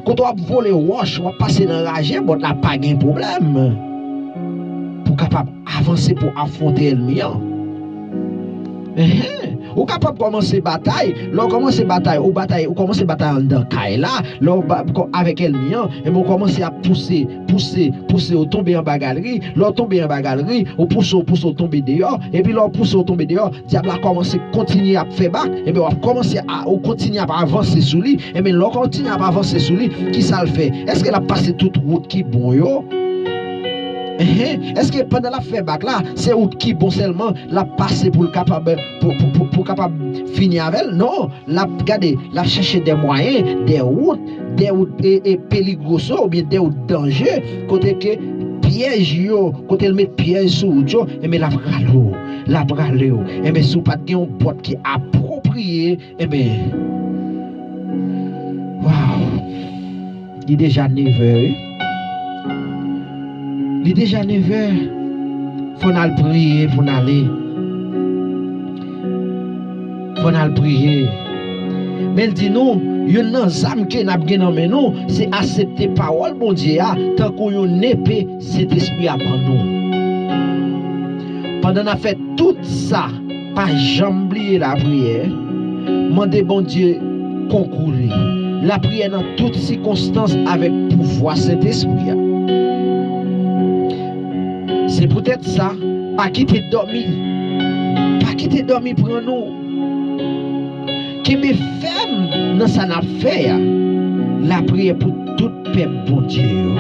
Kote w ap vole wòch, w ap pase nan raje, bòt la pa gen pwoblèm. Pou kapab avanse pou afwonte ènmi an. Enhen. Ou kapab kòmanse batay. Lè w kòmanse batay, ou batay, ou kòmanse batay anndan kay la. Lè w ba-, kò-, avèk ènmi an, enben ou kòmanse ap pouse, pouse, pouse, ou tonbe anba galri. Lè w tonbe anba galri, ou pouse, ou pouse, ou tonbe deyò. Epi lè w pouse, ou tonbe deyò, dyab la kòmanse kontinye ap fè bak. Enben w ap kòmanse a, ou kontinye ap avanse sou li. Enben lè w kontinye ap avanse sou li, kisa l fè? Èske l ap pase tout wout ki bon yo? Enhen. Èske pandan l ap fè bak la, se wout ki bon sèlman l ap pase pou l kapab, pou, pou, pou, pou kapab fini avè l? Non. L ap gade, l ap chèche de mwayen, de wout, de wout, e, e, peligroso, oubyen de wout danje, kote ke pyèj yo, kote l met pyèj sou wout yo, enben l ap rale w, l ap rale w. Enben si w pa t gen yon bòt ki apwopriye, enben, waw. Li deja nevè, wi. Li deja nevè. Fò n al priye pou n ale. Fò n al priye. Men l di nou, youn nan zam ke n ap gen nan men nou, se aksepte pawòl Bondye a tankou yon nepe Sentespri a ban nou. Pandan n ap fè tout sa, pa janm bliye lapriyè. Mande Bondye konkou li. Lapriyè nan tout sikonstans avèk pouvwa Sentespri a. Se poutèt sa, pa kite dòmi. Pa kite dòmi pran nou. Kenbe fèm nan sa n ap fè a. Lapriyè pou tout pèp Bondye yo.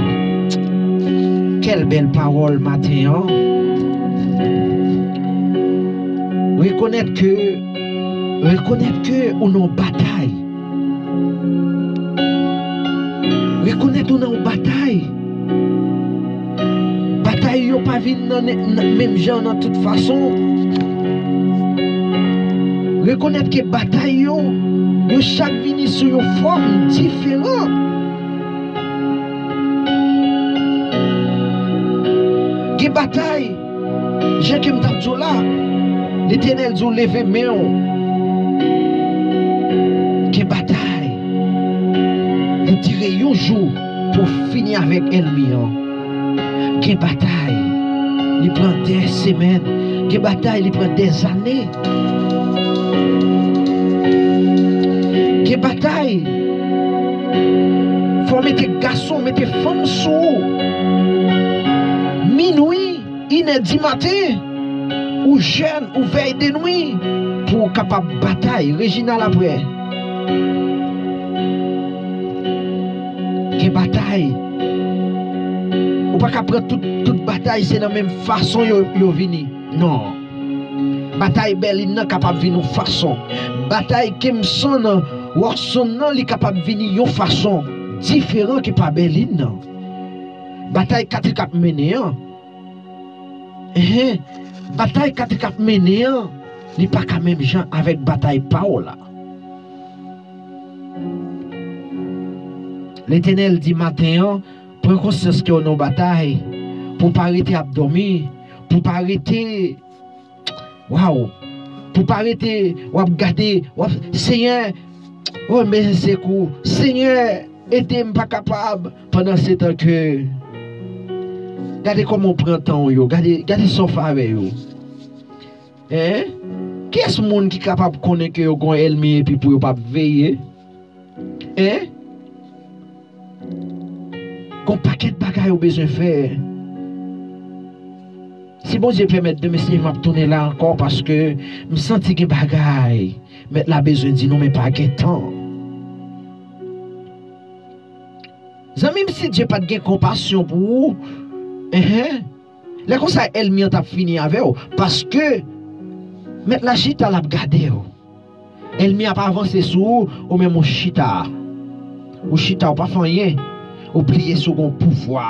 Kèl bèl pawòl maten an. Rekonèt ke, rekonèt ke ou nan yon batay. Rekonèt ou nan yon batay. Batay yo pa vin nan, nan menm jan nan tout fason. Rekonèt ke batay yo, yo chak vini sou yon fòm diferan. Gen batay, jan ke m t ap di w la, Letènèl di w leve men w. Gen batay. Li dire yon jou pou w fini avèk ènmi an. Gen batay. Li pran dè semèn. Gen batay, li pran dè zane. Gen batay. Fò w mete gason, mete fanm sou ou. Minwi, inè di maten, ou jèn, ou vèy de nwi, pou w kapab batay. Reginald apre. Gen batay. Ou pa ka pran tout, tout batay, se nan menm fason yo, yo vini. Non. Batay Bèlin nan kapab vin yon fason. Batay Kemson nan, Wòson nan, li kapab vini yon fason diferan ke pa Bèlin nan. Batay Katrika ap mennen an. Enhen. Batay Katrika ap mennen an, li pa ka menm jan avèk batay pa w la. Letènèl di maten an, pran konsyans ke w nan batay, pou w pa rete ap dòmi, pou w pa rete, waw, pou w pa rete, w ap gade, w ap, Senyè, o, men sekou, Senyè, ede m, pa kapab. Pandan se tan ke, gade kòman w pran tan w yo, gade, gade sa w fè avè yo. Hein? Kiyès moun ki kapab konnen ke yo gon ènmi epi pou yo p ap veye? Hein? Gon pakèt bagay ou bezwen fè. Si Bondye pèmèt demen, si m ap tounen la ankò, paske m santi gen bagay Mèt la bezwen di nou, men pa gen tan. Zanmi m, si Dye pa t gen konpasyon pou ou, enhen, lè konsa ènmi an t ap fini avè w, paske Mèt la chita, l ap gade w. Ènmi ap avanse sou ou, ou menm ou chita. Ou chita, ou pa fè anyen. Ou bliye si w gen pouvwa.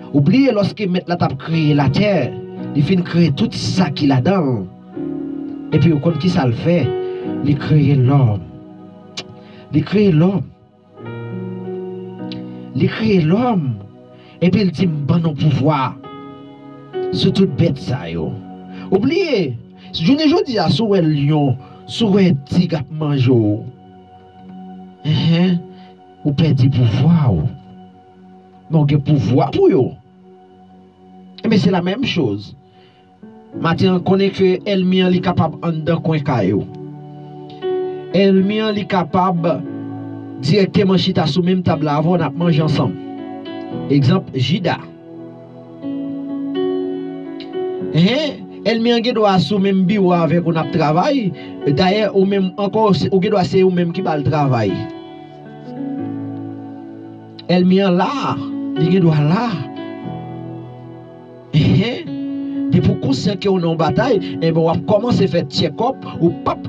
Ou bliye lòske Mèt la t ap kreye latè, li fin kreye tout sa ki ladan l. Epi ou konn ki sa l fè? Li kreye lòm. Li kreye lòm. Li kreye lòm. Epi l di, "M ban nou pouvwa sou tout bèt sa yo." Ou bliye, jounen jodi a, si w wè lyon, si w wè tig ap manje w, enhen, ou pèdi pouvwa w. Men w gen pouvwa pou yo. Enben, se la menm choz. Maten an, konnen ke ènmi an, li kapab anndan kwen kay ou. Ènmi an, li kapab dirèkteman chita sou menm tab la avè w, n ap manje ansanm. Egzanp, Jida. Enhen, ènmi an gen dwa sou menm biwo avèk ou n ap travay. Dayè, ou menm ankò, se, ou gen dwa se ou menm ki ba l travay. Ènmi an la, li gen dwa la. Enhen. Depi w konsyan ke w nan yon batay, enben, w ap kòmanse fè tchèkòp, ou p ap,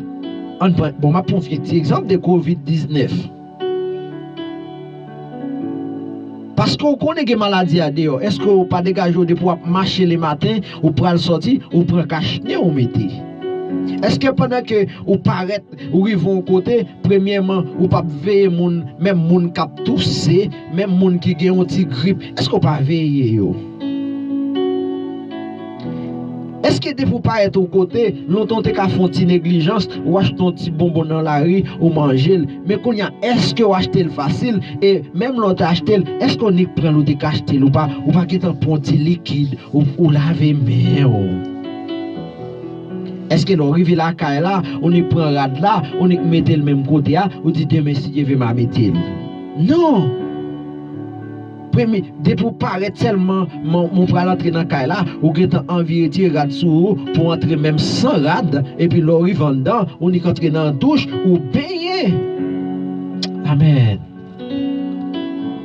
ann pran, bon, m ap pran yon vye ti egzanp de kovid diznèf. Paske w konnen gen maladi a deyò. Èske w pa degaje w depi w ap mache lematen, ou pral sòti, ou pran kach nen ou mete? Èske pandan ke ou parèt, ou rive yon kote, premyèman, ou p ap veye moun, menm moun k ap touse, menm moun ki gen yon ti grip, èske w pa veye yo? Èske depi w parèt yon kote, lontan w te ka fè yon ti neglijans, w achte yon ti bonbon nan lari, ou manje l. Men kounye a, èske w achte l fasil? E menm lè w te achte l, èske w nik pran l ou te ka achte l? Ou pa, ou pa gentan pran yon ti likid, ou, ou lave men w? Èske lè w rive lakay la, ou nik pran rad la, ou nik mete l menm kote a, ou di, "Demen, si Dye vle, m a mete l"? Non! Premye, depi w parèt sèlman, mwen, mwen pral antre nan kay la, ou gentan anvi retire rad sou ou pou w antre menm san rad, epi lè w rive anndan, ou nik antre nan douch, ou benyen. Amèn.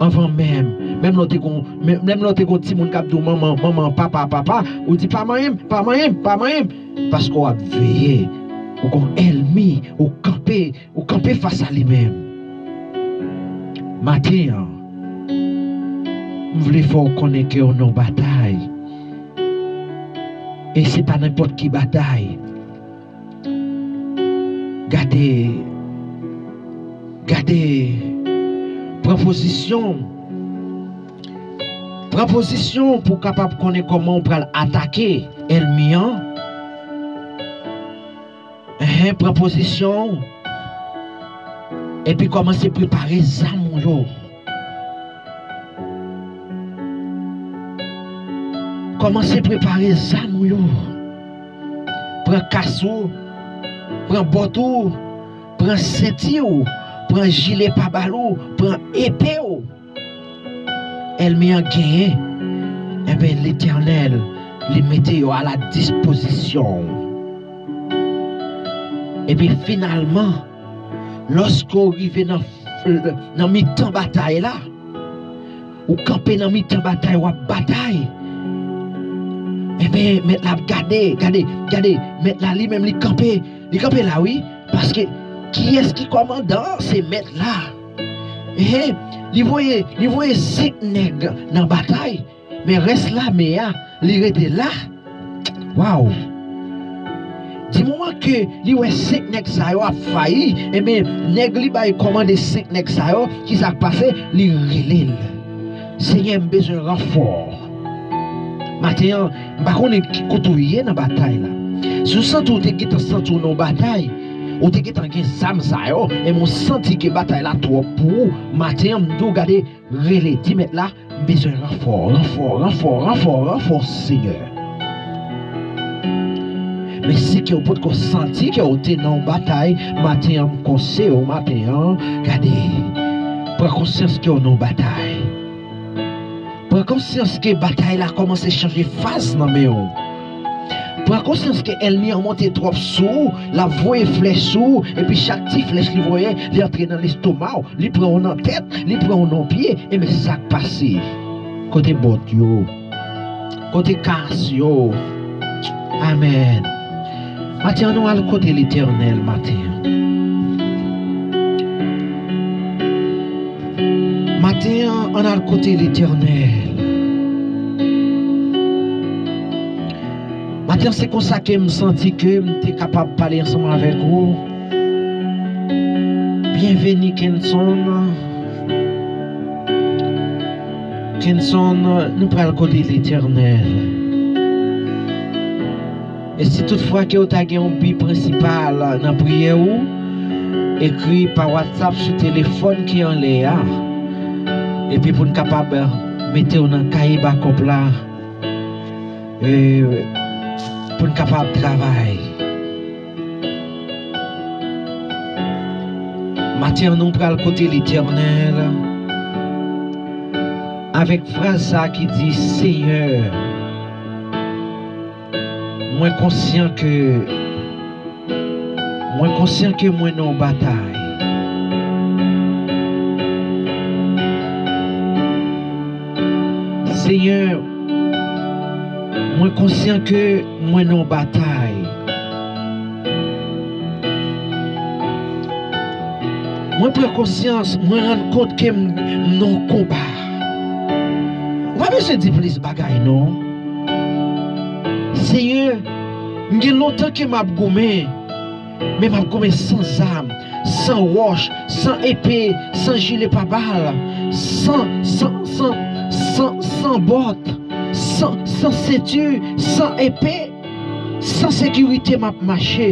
Anvan menm, menm lè w te gon, menm, menm lè w te gon timoun k ap di w, "Manman, manman, papa, papa," ou di, "Pa manyen m, pa manyen m, pa manyen m," paske w ap veye. Ou gon ènmi, ou kanpe, ou kanpe fas a li menm. Maten an, m vle fè w konnen ke w nan yon batay. E se pa nenpòt ki batay. Gade, gade, pran pozisyon w. Pran pozisyon w pou w kapab konnen kòman w pral atake ènmi an. Enhen, pran pozisyon w. Epi kòmanse prepare zam ou yo. Kòmanse prepare zam ou yo. Pran kas ou, pran bòt ou, pran senti w, pran jile pabal ou, pran epe w. Ènmi an genyen. Enben, Letènèl, li mete yo a la dispozisyon w. Epi finalman, lòske w rive nan, nan mitan batay la, ou kanpe nan mitan batay, w ap batay. Enben, mèt la ap gade, gade, gade, mèt la li menm li kanpe, li kanpe la wi, paske kiyès ki kòmandan an? Se mèt la. Ehe, li voye, li voye senk nèg nan batay, men rès lame a, li rete la. Waw! Di moman ke li wè senk nèg sa yo ap fayi, enben, nèg li bay kòmande senk nèg sa yo, kisa k pase? Li rele l. Senyè, m bezwen ranfò. Maten an, m pa konnen ki kote w ye nan batay la. Si w santi w te gentan santi w nan yon batay, ou te gentan gen zam sa yo, enben w santi ke batay la twòp pou ou, maten an, m di w gade, rele, di mèt la, m bezwen ranfò, ranfò, ranfò, ranfò, ranfò, Senyè. Men si ke w potko santi ke w te nan yon batay, maten an, m konseye w maten an, gade, pran konsyans ke w nan yon batay. Pran konsyans ke batay la kòmanse chanje faz nan men w. Pran konsyans ke ènmi an monte twòp sou ou, l ap voye flèch sou ou, epi chak ti flèch li voye, li antre nan lestoma w, li pran w nan tèt, li pran w nan pye, enben sa k pase? Kote bòt yo? Kote kas yo? Amèn. Maten an, nou al kote Letènèl maten an. Maten an, ann al kote Letènèl. Maten an, se konsa ke m santi ke m te kapab pale ansanm avèk ou. Byenveni, Kenson. Kenson, nou pral kote Letènèl. E si toutfwa ke w ta gen yon bi prensipal nan priyè ou, ekri pa WhatsApp sou telefòn ki anlè a. Epi pou n kapab mete w nan kaye bakòp la, e, pou n kapab travay. Maten an, nou pral kote Letènèl avèk fraz sa ki di, Senyè, mwen konsyan ke, mwen konsyan ke mwen nan yon batay. Senyè, mwen konsyan ke mwen nan yon batay. Mwen pran konsyans, mwen rann kont ke m, m nan yon konba. Ou pa bezwen di plis bagay, non. Senyè, m gen lontan ke m ap goumen, men m ap goumen san zam, san wòch, san epe, san jile pabal, san, san, san, san, san bòt, san, san senti, san epe. San sekirite m ap mache,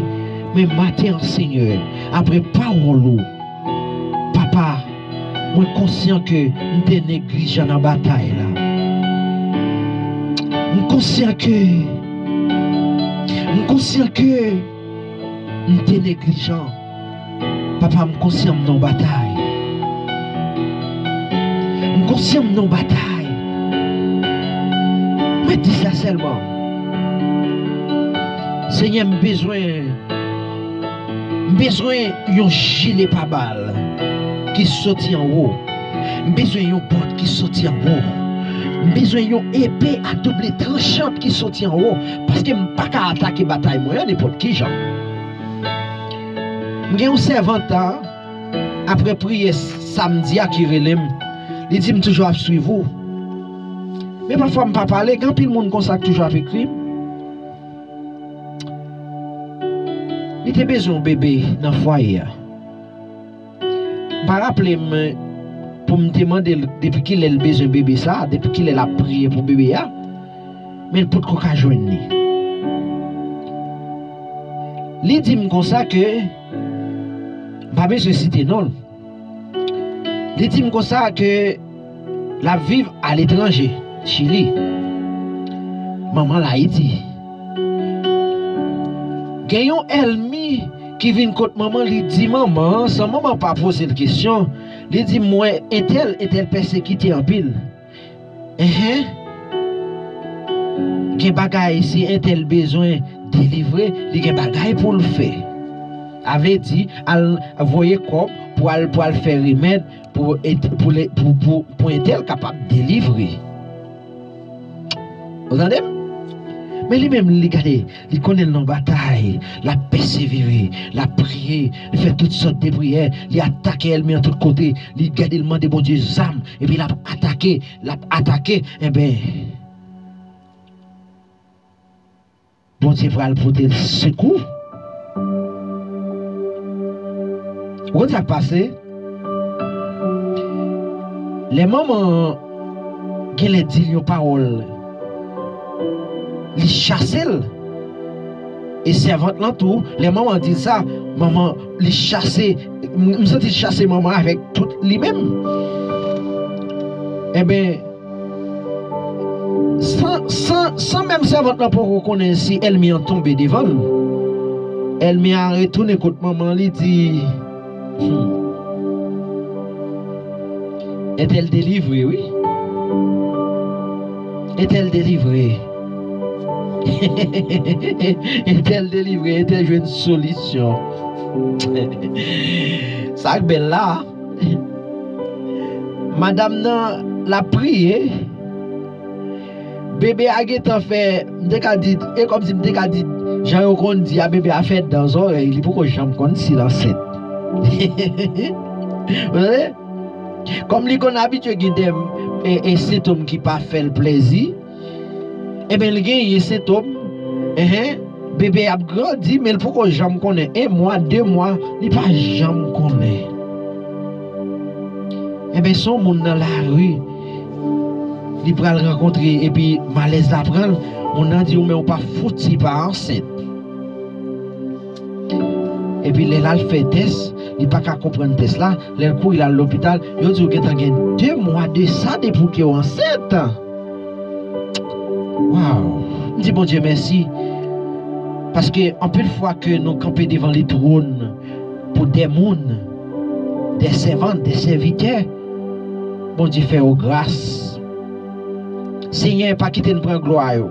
men maten an, Senyè, apre pawòl ou, Papa, mwen konsyan ke m te neglijan nan batay la. M konsyan ke, m konsyan ke m te neglijan. Papa, m konsyan m nan yon batay. M konsyan m nan yon batay. Mwen di sa sèlman. Senyè, m bezwen, m bezwen yon jile pabal ki soti anwo. M bezwen yon bòt ki soti anwo. M bezwen yon epe a double tranchant ki soti anwo. Paske m pa ka atake batay mwen an nenpòt ki jan. M gen yon sèvant la, apre priyè samdi a ki rele m, li di m toujou ap swiv ou. Men pafwa m pa pale, gen anpil moun konsa k toujou ap ekri m. Li te bezwen yon bebe nan fwaye a. M pa raple m pou m te mande l depi kilè l bezwen bebe sa a, depi kilè l ap priye pou bebe a, men l potko ka jwenn li. Li di m konsa ke, m pa bezwen site non l. Li di m konsa ke l ap viv aletranje, Chili. Manman l Ayiti. Gen yon èlmi ki vin kot manman, li di manman an, san manman pa poze l kesyon, li di, "M wè entèl, entèl pèsekite anpil." Enhen. Gen bagay, si entèl bezwen delivre, li gen bagay pou l fè. A vle di, al voye kòb pou al, pou al fè remèd pou, pou, pou, pou, pou entèl kapab delivre. Ou tande m? Men li menm, li gade, li konnen l nan batay, l ap pèsevere, l ap priye, li fè tout sòt de priyè, li atake ènmi an tout kote, li gade, l mande Bondye zam, epi l ap atake, l ap atake, enben, Bondye pral pote l sekou. Ou konn sa k pase? Lè manman an genlè di l yon pawòl, li chase l. E sèvant lan tou, lè manman an di l sa, manman, li chase, m, m santi l chase manman avèk tout li menm. Enben, san, san, san menm sèvant lan poko konnen si ènmi an tonbe devan l, ènmi an retounen kot manman, li di, hmm, entèl delivre, wi. Entèl delivre. Entèl delivre, entèl jwenn solisyon. Sa k bèl la. Madanm nan, l ap priye. Bebe a gentan fè, m te ka di, e kòmsi m te ka di, jan yo konn di a, bebe a fè dan zòrèy, li poko janm konn si l ansent. Ou tande? Kòm li konn abitye gen de, e, e sentòm ki pa fè l plezi, enben, li genyen sentòm, enhen, bebe ap grandi, men l poko janm konnen. En mwa, de mwa, li pa janm konnen. Enben, se yon moun nan lari, li pral rankontre, epi malèz la pran l, moun nan di, "Ou, men ou pa fouti pa ansent." Epi lè l al fè tès, li pa ka konprann tès la. Lè l kouri l al lopital, yo di w gentan gen de mwa de sa depi w ke w ansent. Waw! M di Bondye mèsi. Paske anpil fwa ke nou kanpe devan le twòn pou de moun, de sèvant, de sèvitè, Bondye fè yo gras. Senyè, pa kite n pran glwa yo.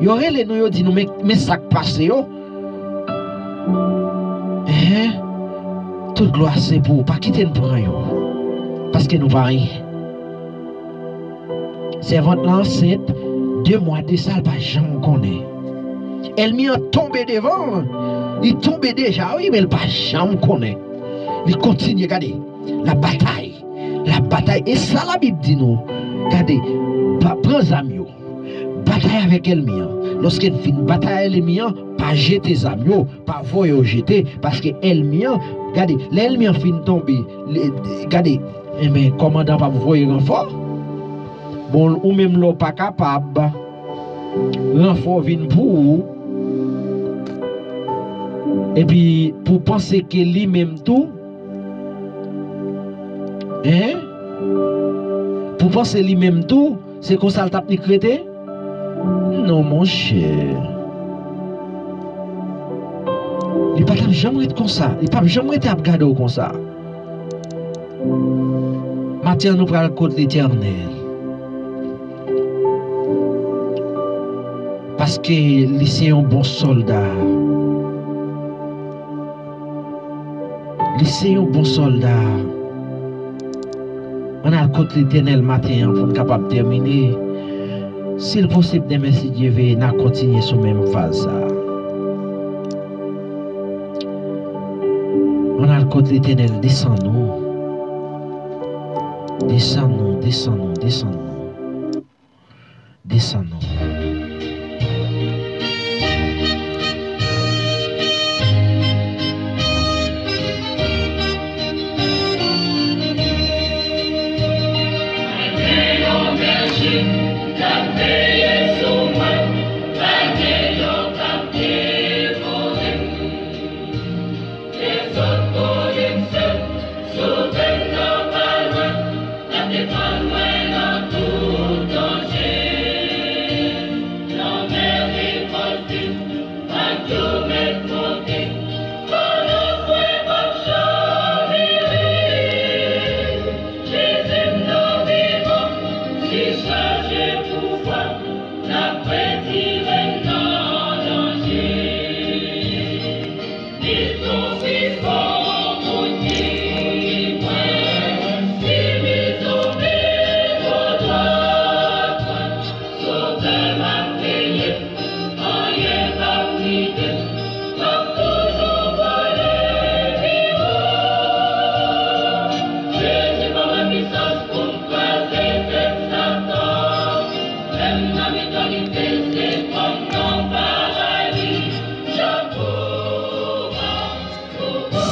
Yo rele nou, yo di nou, men, men sa k pase yo. Enhen. Tout glwa se pou ou. Pa kite n pran yo. Paske nou pa anyen. Sèvant lan ansent, de mwa de sa, l pa janm konnen. Ènmi an tonbe devan l. Li tonbe deja, wi, men l pa janm konnen. Li kontinye, gade. L ap batay. L ap batay. E sa Labib di nou. Gade, pa, pran zam yo. Batay avèk ènmi an. Lòske n fin batay ènmi an, pa jete zam yo, pa voye yo jete, paske ènmi an, gade, lè ènmi an fin tonbe, le, gade, enben, kòmandan p ap voye ranfò. Bon, ou menm lè w pa kapab, ranfò vin pou ou, Epi pou panse ke li menm tou, en? Pou panse li menm tou, se konsa l t ap nik rete? Non, monchè. Li pa t ap janm ret konsa. Li p ap janm rete ap gade w konsa. Maten an, nou pral kot Letènèl. Paske li se yon bon sòlda. Li se yon bon sòlda. Ann al kot Letènèl maten an pou n kapab tèmine. Si l posib, demen, si Dye vle, n a kontinye sou menm faz sa a. Ann al kot Letènèl, desann nou. Desann nou, desann nou, desann nou. Desann nou.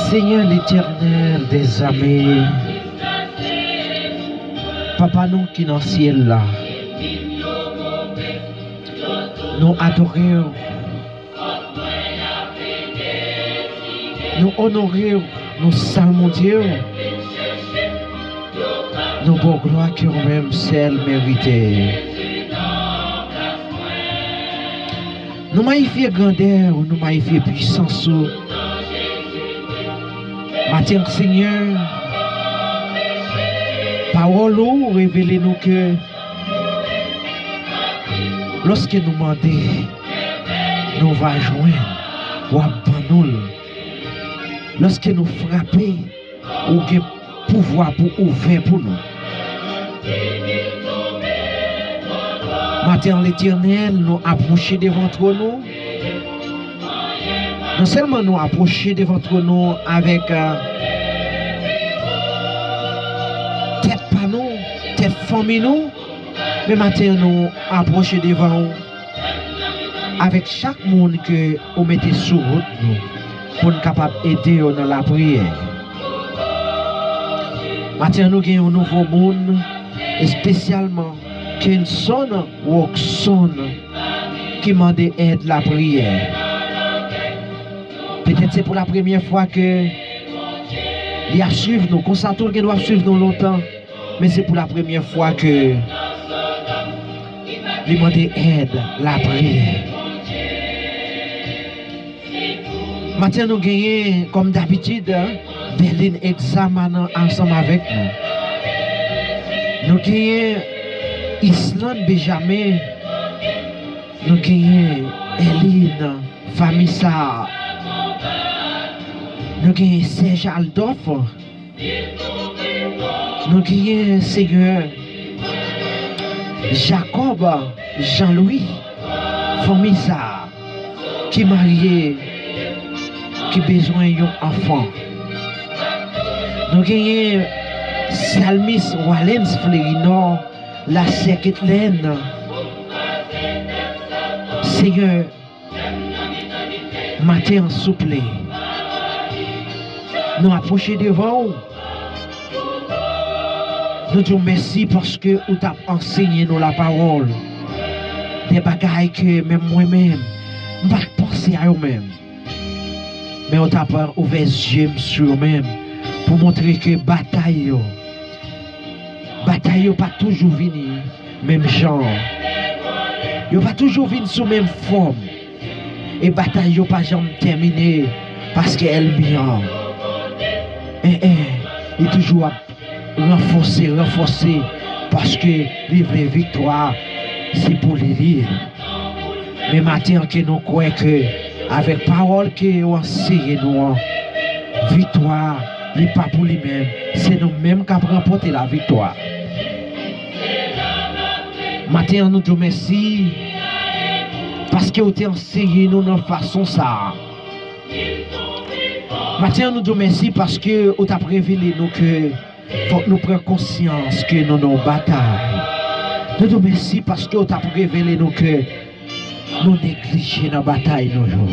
Senyè Letènèl dèzame, Papa nou ki nan syèl la, nou adore w, nou onore w, nou salmodye w, nou ba w glwa ke ou menm sèl merite. Nou mayifye grandè w, nou mayifye pwisans ou. Maten an, Senyè, pawòl ou revele nou ke lòske nou mande, nou va jwenn, w ap ban nou l. Lòske nou frape, ou gen pouvwa pou ouvè pou nou. Maten an, Letènèl, nou apwoche devan twòn ou. Non sèlman nou apwoche devan twòn ou avèk, euh, tèt pa nou, tèt fanmi nou, men maten an, nou apwoche devan ou avèk chak moun ke ou mete sou wout nou pou n kapab ede yo nan lapriyè. Maten an, nou gen yon nouvo moun, espesyalman Kenson Rockson, ki mande èd lapriyè. Petèt se pou la premyè fwa ke li ap swiv nou. Konsa tou, l gen dwa ap swiv nou lontan, men se pou la premyè fwa ke li mande èd lapriyè. Maten an, nou genyen, kòm dabitid, Berlin Examanan ansanm avèk nou. Nou genyen Islande Benjamin. Nou genyen Erline, fanmi sa. Nou genyen Serge Aldolphe. Nou genyen Senyè Jacob Jean Louis, fanmi sa ki marye, ki bezwen yon anfan. Nou genyen Salmis Walens Flerinor, lasè Ketlèn. Senyè, maten an, souple, nou apwoche devan ou. Nou di w mèsi paske ou t ap ansenye nou lapawòl. De bagay ke menm mwen menm, m pa t panse a yo menm. Men w t ap ouvè zye m sou yo menm pou montre ke batay yo, batay yo pa toujou vini menm jan. Yo pa toujou vin sou menm fòm. E batay yo pa janm tèmine, paske ènmi an, en, en, li toujou ap ranfòse, ranfòse, paske li vle viktwa, se pou li li ye. Men maten an, ke nou kwè ke avèk pawòl ke yo anseye nou an, viktwa, li pa pou li menm, se nou menm k ap ranpòte laviktwa. Maten an, nou di w mèsi, paske w te anseye nou nan fason sa a. Maten an, nou di w mèsi paske ou t ap revele nou ke fòk nou pran konsyans ke nou nan yon batay. Nou di w mèsi paske ou t ap revele nou ke nou neglije nan batay nou yo.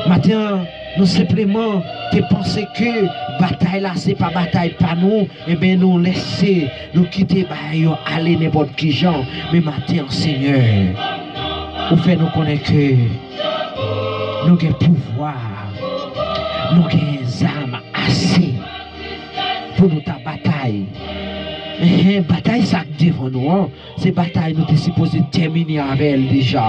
Maten an, nou senpleman te panse ke batay la se pa batay pa nou, enben nou lèse, nou kite bagay yo ale nenpòt ki jan. Men maten an, Senyè, ou fè nou konnen ke nou gen pouvwa, nou gen zam ase pou nou ta batay. Enhen, batay sa k devan nou an, se batay nou te sipoze tèmine avè l deja.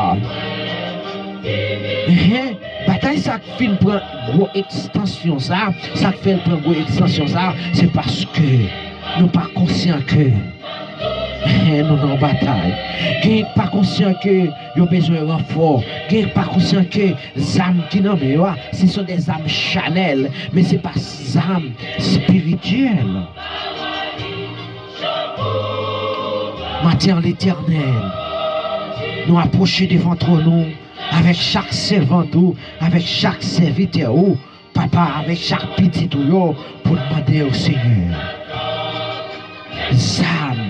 Enhen, batay sa k fin pran gwo ekstansyon sa, sa k fè l pran gwo ekstansyon sa, se paske nou pa konsyan ke, enhen, nou nan batay. Gen k pa konsyan ke yo bezwen ranfò. Gen k pa konsyan ke zam ki nan men yo a, se son de zam chanèl, men se pa zam espirityèl. Maten an, Letènèl, nou apwoche devan twòn ou avèk chak sèvant ou, avèk chak sèvitè ou, Papa, avèk chak pitit ou yo, pou n mande w, Senyè, zam,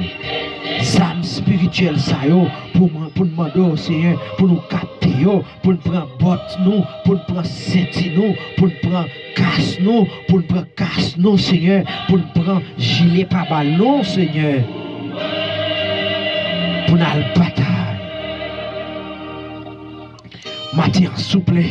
zam espirityèl sa yo, pou mwen, pou n mande w, Senyè, pou nou kapte yo, pou n pran bòt nou, pou n pran senti nou, pou n pran kas nou, pou n pran kas nou, Senyè, pou n pran jile pabal nou, Senyè, pou n al batay. Maten an, souple,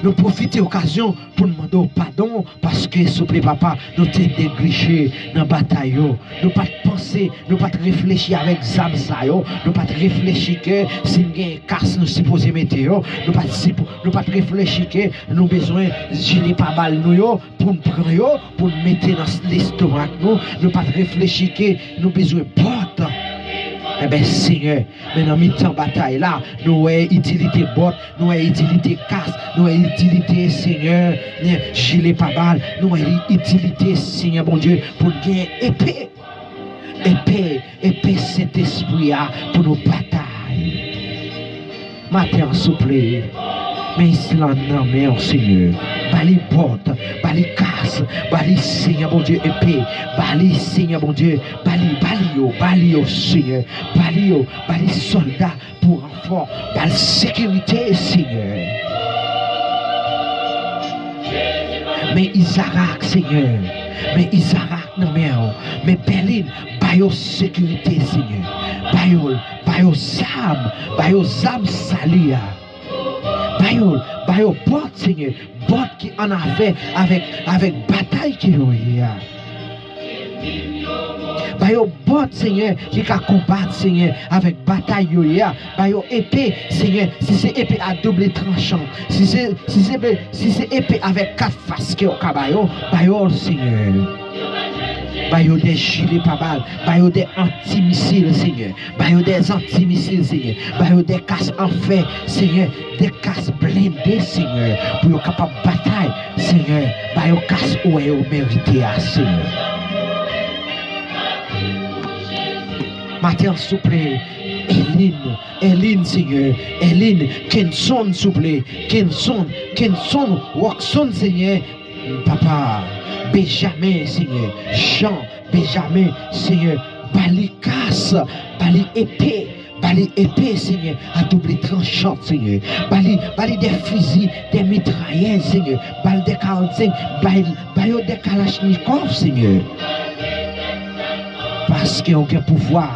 nou pwofite okazyon pou n mande w padon, paske, souple, Papa, nou te neglije nan batay yo. Nou pa t panse, nou pa t reflechi avèk zam sa yo. Nou pa t reflechi ke si n gen kas, nou sipoze mete yo. Nou pa t sipo-, nou pa t reflechi ke nou bezwen jile pabal nou yo pou n pran yo, pou n mete nan lestomak nou. Nou pa t reflechi ke nou bezwen bòt. Enben, Senyè, men nan mitan batay la, nou wè itilite bòt, nou wè itilite kas, nou wè itilite, Senyè, jile pabal, nou wè itilite, Senyè Bondye, pou n gen epe. Epe, epe Sentespri a pou nou batay. Maten an, souple, men Island nan men w, Senyè. Ba li bòt, ba li kas, ba li, Senyè Bondye, epe. Ba li, Senyè Bondye, ba li, ba li yo, ba li yo, Senyè. Ba li yo, ba li sòlda pou ranfò, ba l sekirite, Senyè. Men Izarak, Senyè. Men Izarak nan men w. Men Bèlin, ba yo sekirite, Senyè. Ba yo, ba yo zam, ba yo zam sali a. Ba yo, ba yo bòt, Senyè. Bòt ki annafè avèk, avèk batay ke yo ye a. Ba yo bòt, Senyè, ki ka konbat, Senyè, avèk batay yo ye a. Ba yo epe, Senyè, si se epe a double tranchan, si se, si se epe, si se epe avèk kat fas ke yo ka ba yo, ba yo l, Senyè. Ba yo de jile pabal, ba yo de antimisil, Senyè. Ba yo de antimisil, Senyè. Ba yo de kas an fè, Senyè. De kas blende, Senyè. Pou yo kapab batay, Senyè. Ba yo kas ou wè yo merite a, Senyè. Maten an, souple, Elin, Elin, Senyè. Elin, Kenson, souple. Kenson, Kenson, Rockson, Senyè. Papa, Benjamin, Senyè. Jean, Benjamin, Senyè, ba li kas, ba li epe, ba li epe, Senyè, a double tranchan, Senyè. Ba li, ba li de fizi, de mitrayèz, Senyè. Ba li de karannsenk, ba, ba yo de kalachnikòv, Senyè. Paske ou gen pouvwa.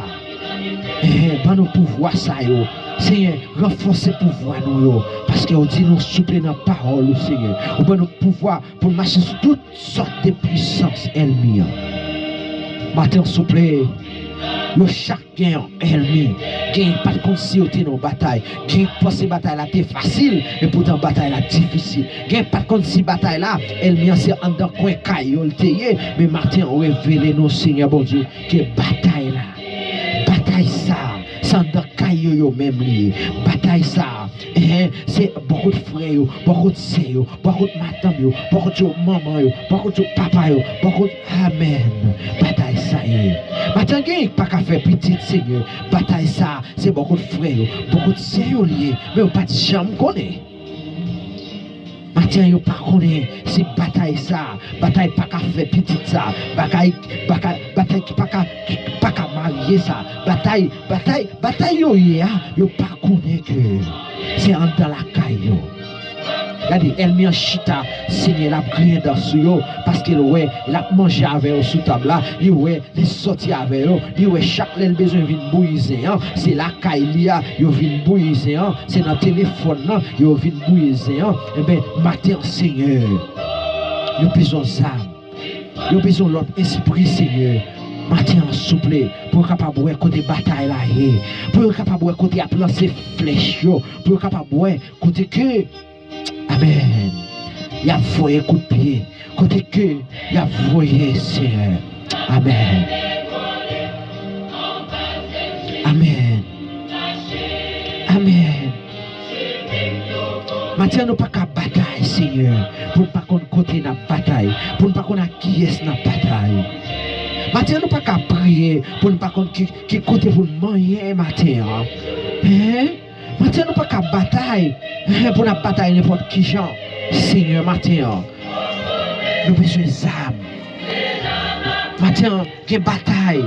Eh, ban nou pouvwa sa yo. Senyè, ranfòse pouvwa nou yo, paske w di nou souple nan pawòl ou, Senyè. Ou ban nou pouvwa pou n mache sou tout sòt de pwisans ènmi an. Maten an, souple, yo chak gen yon ènmi. Gen pa t konn si yo te nan batay. Gen panse batay la te fasil, epoutan batay la difisil. Gen pa t konn si batay la, ènmi an se anndan kwen kay yo l te ye. Men maten an, revele nou, Senyè Bondye, ke batay la, batay sa, se anndan kay yo yo menm li ye. Batay sa, eh, se bò kot frè yo, bò kot sè yo, bò kot madanm yo, bò kot yo manman yo, bò kot yo papa yo, bò kot, amèn. Batay sa ye. Maten an, gen pa ka fè pitit, Senyè. Batay sa, se bò kot frè yo, bò kot sè yo li ye, men yo pa t janm konnen. Maten an, yo pa konnen si batay sa, batay pa ka fè pitit sa, batay, batay, batay ki pa ka, ki pa ka marye sa, batay, batay, batay yo ye a, yo pa konnen ke se anndan lakay yo. Gade, ènmi an chita, Senyè, l ap griyen dan sou yo, paske l wè, l ap manje avè yo sou tab la, li wè, li sòti avè yo, li wè chak lè l bezwen vin bouyi zen an, se lakay li a, yo vin bouyi zen an, se nan telefòn nan, yo vin bouyi zen an. Enben, maten an, Senyè, yo bezwen zam. Yo bezwen lòt espri, Senyè. Maten an, souple, pou yo kapab wè kote batay la ye, pou yo kapab wè kote y ap lanse flèch yo, pou yo kapab wè kote ke, amèn, y ap voye kout pye, kote ke y ap voye, Senyè. Amèn. Amèn. Amèn. Maten an, nou pa ka batay, Senyè, pou n pa konn kote n ap batay, pou n pa konn ak kiyès n ap batay. Maten an, nou pa ka priye pou n pa konn ki, ki kote pou n manyen maten an. Hein? Maten an, nou pa ka batay, hein, pou n ap batay nenpòt ki jan. Senyè, maten an, nou bezwen zam. Maten an, gen batay,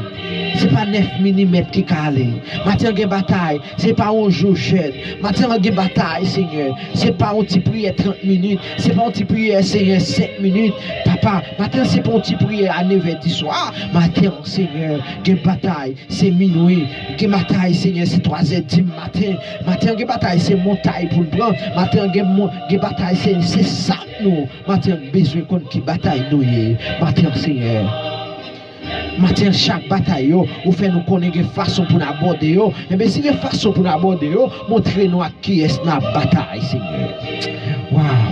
se pa nèf milimèt ki ka ale. Maten an, gen batay, se pa yon jou jèn. Maten an, gen batay, Senyè, se pa yon ti priyè trant minit, se pa yon ti priyè, Senyè, senk minit. Papa, maten an, se pa yon ti priyè a nevè diswa. Maten an, Senyè, gen batay, se minwi. Gen batay, Senyè, se twazè di maten. Maten an, gen batay, se montay pou n pran. Maten an, gen, mon- gen batay, se, se sa nou. Maten an, n bezwen konn ki batay nou ye. Maten an, Senyè. Maten an, chak batay yo, ou fè nou konnen gen fason pou n abòde yo. Enben, si gen fason pou n abòde yo, montre nou ak kiyès n ap batay, Senyè. Waw!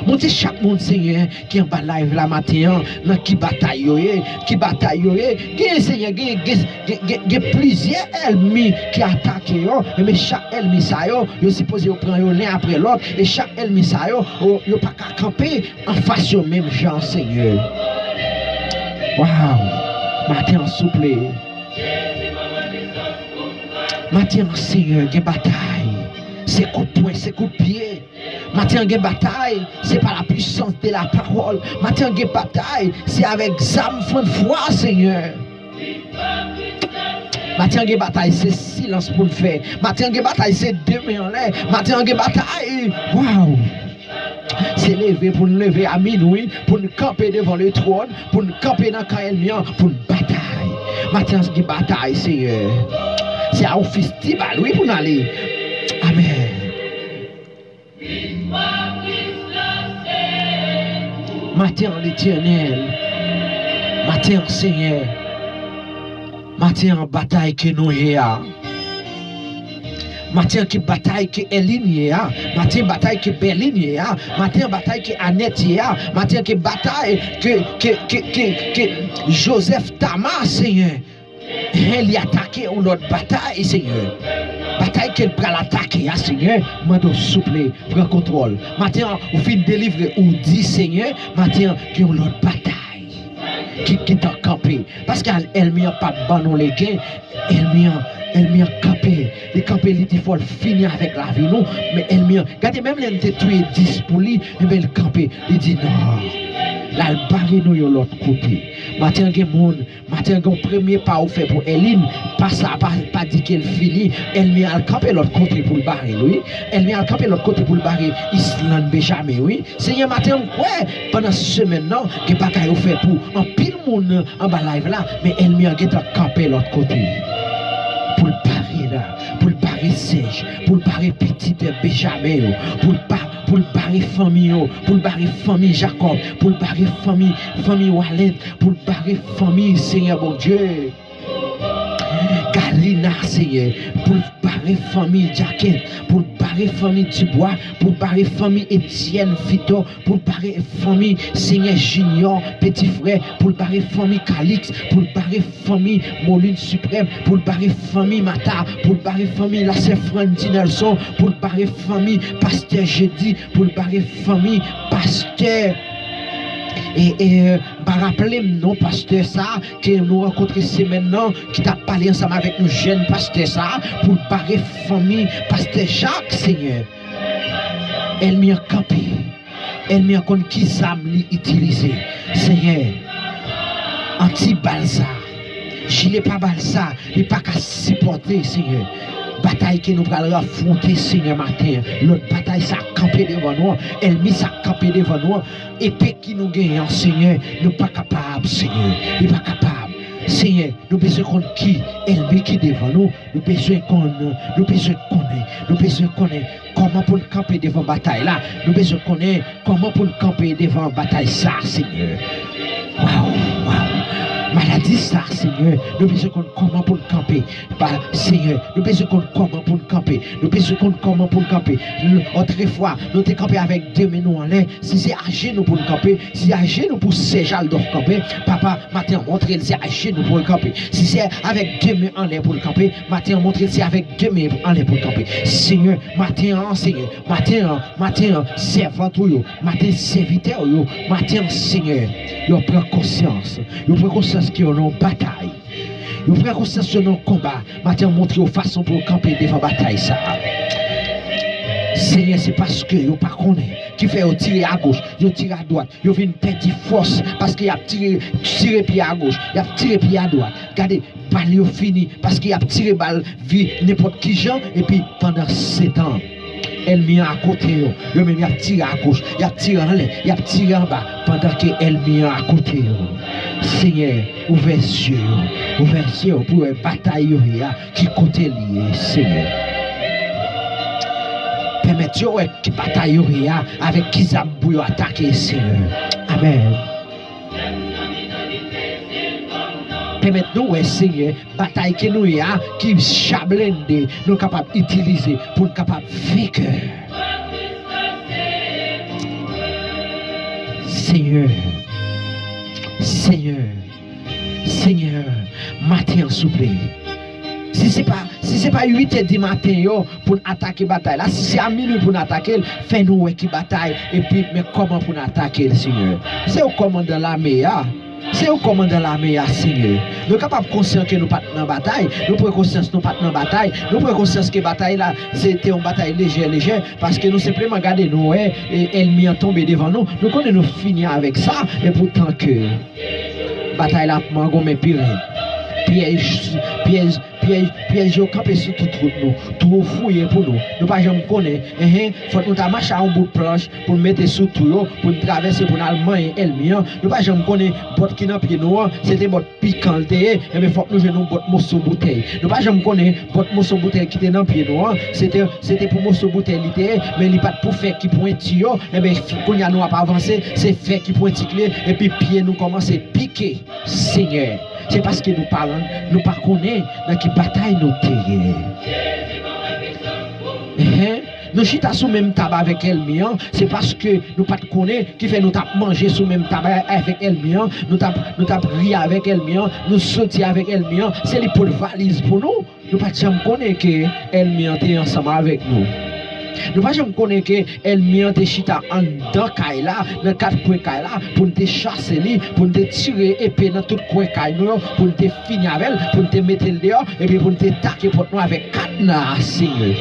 Montre chak moun, Senyè, ki anba live la maten an, nan ki batay yo ye, ki batay yo ye. Gen, Senyè, gen, gen, gen, gen, gen plizyè ènmi ki atake yo, enben chak ènmi sa yo, yo sipoze yo pran yo len apre lòt, e chak ènmi sa yo, yo, yo pa ka kanpe anfas yo menm jan, Senyè. Waw! Maten an, souple. Maten an, Senyè, gen batay. Se kout pwen, se kout pye. Maten an, gen batay, se pa la puissance de la parole. Maten an, gen batay, se avèk zam fann fwa, Senyè. Maten an, gen batay, se silans pou n fè. Maten an, gen batay, se de men anlè. Maten an, gen batay, waw! Se leve pou n leve a minwi, pou n kanpe devan letwòn, pou n kanpe nan kan ènmi an, pou n batay. Maten an, gen batay, Senyè. Se a yon festibal, wi, pou n ale. Amèn. Maten an, Letènèl. Maten an, Senyè. Maten an, batay ke nou ye a. Maten an, ki batay ke Elin ye a. Maten batay ke Bèlin ye a. Maten an, batay ke Anèt ye a. Maten an, ki batay ke, ke, ke, ke, ke Joseph Tama, Senyè. Hen, li atake yon lòt batay, Senyè. Batay ke l pral atake a, Senyè, mande w souple, pran kontwòl. Maten an, ou fin delivre, ou di, Senyè, maten an, gen yon lòt batay ki gentan kanpe. Paske ènmi an p ap ban nou legen. Ènmi an, ènmi an kanpe. Li kanpe, li di fò l fini avèk lavi nou. Men ènmi an, gade, menm lè n te touye dis pou li, enben, l kanpe. Li di non. L al bare nou yon lòt kote. Maten an, gen moun Maten an, gen yon premye pa ou fè pou Elin, pa sa, pa, pa di ke l fini. Ènmi an al kanpe lòt kote pou l bare l, wi. Ènmi an al kanpe lòt kote pou l bare Islande Benjamin, wi. Senyè, maten an, m kwè, pandan semèn nan, gen bagay ou fè pou anpil moun anba live la, men ènmi an gentan kanpe lòt kote. Bare la, pou l bare Sèj, pou l bare pitit Benjamen yo, pou l pa, pou l bare fanmi yo, pou l bare fanmi Jakòb, pou l bare fanmi, fanmi Walent, pou l bare fanmi, Senyè Bondye. Galina, Senyè, pou l bare fanmi Dyaken, pou l bare fanmi Dibwa, pou l bare fanmi Etyèn Fito, pou l bare fanmi Senyè Junior, peti frè, pou l bare fanmi Kalix, pou l bare fanmi Molin Siprèm, pou l bare fanmi Mata, pou l bare fanmi lasè Frandy Nelson, pou l bare fanmi pastè Jedi, pou l bare fanmi pastè, e, e, m pa raple m non pastè sa, ke nou rankontre semèn nan, ki t ap pale ansanm avèk nou jèn pastè sa, pou l bare fanmi pastè Jak, Senyè. Ènmi an kanpe. Ènmi an konn ki zam li itilize. Senyè, anti bal sa, jile pa bal sa, li pa ka sipòte, Senyè. Batay ke nou pral afwonte, Senyè, maten an. Lòt batay sa kanpe devan nou an. Ènmi sa kanpe devan nou an. Epe ki nou genyen an, Senyè, nou pa kapab, Senyè. Li pa kapab. Senyè, nou bezwen konn ki ènmi ki devan nou. Nou bezwen konn, nou bezwen konnen, nou bezwen konnen kòman pou n kanpe devan batay la. Nou bezwen konnen kòman pou n kanpe devan batay sa, Senyè. Waw, waw. Maladi sa, Senyè, nou bezwen konn kòman pou n kanpe. Ba, Senyè, nou bezwen konn kòman pou n kanpe. Nou bezwen konn kòman pou n kanpe. L-, otrefwa, nou te kanpe avèk de men nou anlè. Si se ajenou pou n kanpe, si ajenou pou Sèj Aldòf kanpe, papa, maten an, montre l se ajenou pou l kanpe. Si se avèk de men anlè pou l kanpe, maten an, montre l se avèk de men anlè pou l kanpe. Senyè, maten an, Senyè, maten an, maten an, sèvant ou yo, maten sèvitè ou yo, maten an, Senyè, yo pran konsyans. Yo pran konsyans ke yo nan yon batay. Yo pran konsyans yo nan yon konba. Maten an, montre yo fason pou yo kanpe devan batay sa a. Senyè, se paske yo pa konnen ki fè yo tire agoch, yo tire adwat, yo vin pèdi fòs paske y ap tire, tire pye agoch, y ap tire pye adwat. Gade, bal yo fini paske y ap tire bal vi nenpòt ki jan, epi pandan se tan, ènmi an akote yo, yo menm y ap tire agoch, y ap tire anlè, y ap tire anba, pandan ke ènmi an akote yo. Senyè, ouvè zye yo, ouvè zye yo pou yo wè batay yo ye a, ki kote li ye, Senyè. Pèmèt yo wè ki batay yo ye a, avèk ki zam pou yo atake, Senyè. Amèn. Pèmèt nou wè, Senyè, batay ke nou ye a, ki cha blende, nou kapab itilize pou n kapab venkè. Senyè, Senyè, Senyè, maten an, souple. Si se pa, si se pa uit è di maten yo pou n atake batay la, si se a minui pou n atake l, fè nou wè ki batay, epi men kòman pou n atake l, Senyè. Se ou kòmandan lame a. Se ou kòmandan lame a, Senyè. Nou kapab konsyan ke nou pa t nan batay. Nou pran konsyans nou pa t nan batay. Nou pran konsyans ke batay la, se te yon batay lejè, lejè, paske nou senpleman gade, nou wè, e, ènmi an tonbe devan nou. Nou konnen nou fini avèk sa, e poutan ke batay la ap mangonmen pi rèd. Pyèj, pyèj, pyèj, pyèj yo kanpe sou tout wout nou. Twou fouye pou nou. Nou pa janm konnen. Enhen, fòk nou ta mache a yon bout planch pou n mete sou twou yo, pou n travèse, pou n al manyen ènmi an. Nou pa janm konnen bòt ki nan pye nou an, se te bòt pikan l te ye, enben fòk nou jwenn yon bòt moso boutèy. Nou pa janm konnen bòt moso boutèy ki te nan pye nou an, se te, se te pou moso boutèy li te ye, men li pa t pou fè ki pwenti yo, enben kounye a nou ap avanse, se fè ki pwenti k li ye, epi pye nou kòmanse pike. Senyè, se paske nou pa, nou pa konnen nan ki batay nou te ye. Enhen. Nou chita sou menm tab avèk ènmi an, se paske nou pa t konnen ki fè nou t ap manje sou menm tab a-, avèk ènmi an, nou t ap, nou t ap ri avèk ènmi an, nou soti avèk ènmi an, se li pot valiz pou nou. Nou pa t janm konnen ke ènmi an te ansanm avèk nou. Nou pa janm konnen ke ènmi an te chita anndan kay la, nan kat kwen kay la, pou n te chase li, pou n te tire epe nan tout kwen kay nou yo, pou n te fini avè l, pou n te mete l deyò, epi pou n te take pòt nou avèk kadna, Senyè.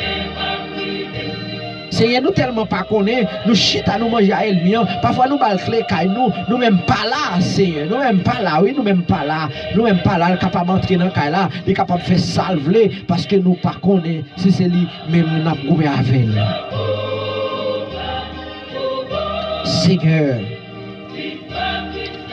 Senyè, nou tèlman pa konnen, nou chita, nou manje a ènmi an. Pafwa nou ba l kle kay nou, nou menm pa la, Senyè. Nou menm pa la, wi, nou menm pa la. Nou menm pa la, l kapab antre nan kay la, li kapab fè sa l vle, paske nou pa konnen si se li menm n ap goumen avè l. Senyè,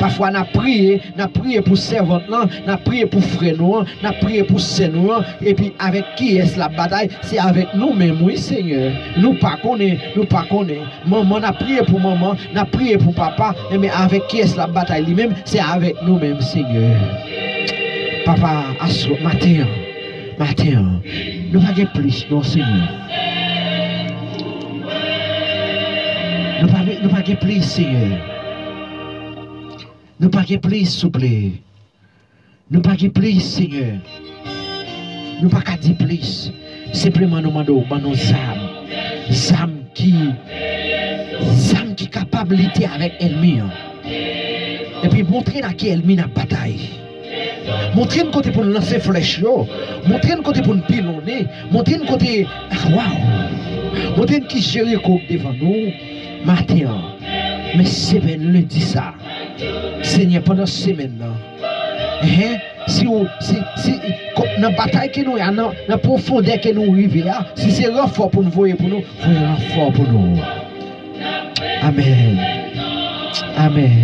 Pafwa n ap priye, n ap priye pou sèvant lan, n ap priye pou frè nou an, n ap priye pou sè nou an, epi avèk kiyès l ap batay? Se avèk nou menm, wi, Senyè. Nou pa konnen, nou pa konnen. Manman, n ap priye pou manman, n ap priye pou papa, enben avèk kiyès l ap batay li menm? Se avèk nou menm, Senyè. Papa, aswè, maten an, maten an, nou pa gen plis, non, Senyè. Nou pa, nou pa gen plis, Senyè. Nou pa gen plis, souple. Nou pa gen plis, Senyè. Nou pa ka di plis. Senpleman nou mande w ban nou zam. Zam ki, zam ki kapab lite avèk ènmi an. Epi montre n ak ki ènmi n ap batay. Montre n kote pou n lanse flèch yo. Montre n kote pou n pilonnen. Montre n kote, ah, waw. Montre n ki Jeriko k devan nou maten an. Men semèn lendi sa. Senyè, pandan semèn nan, hen, si w, si, si, ko-, nan batay ke nou ye a, nan, nan pwofondè ke nou rive a, si se ranfò pou n voye pou nou, voye ranfò pou nou. Amèn. Amèn.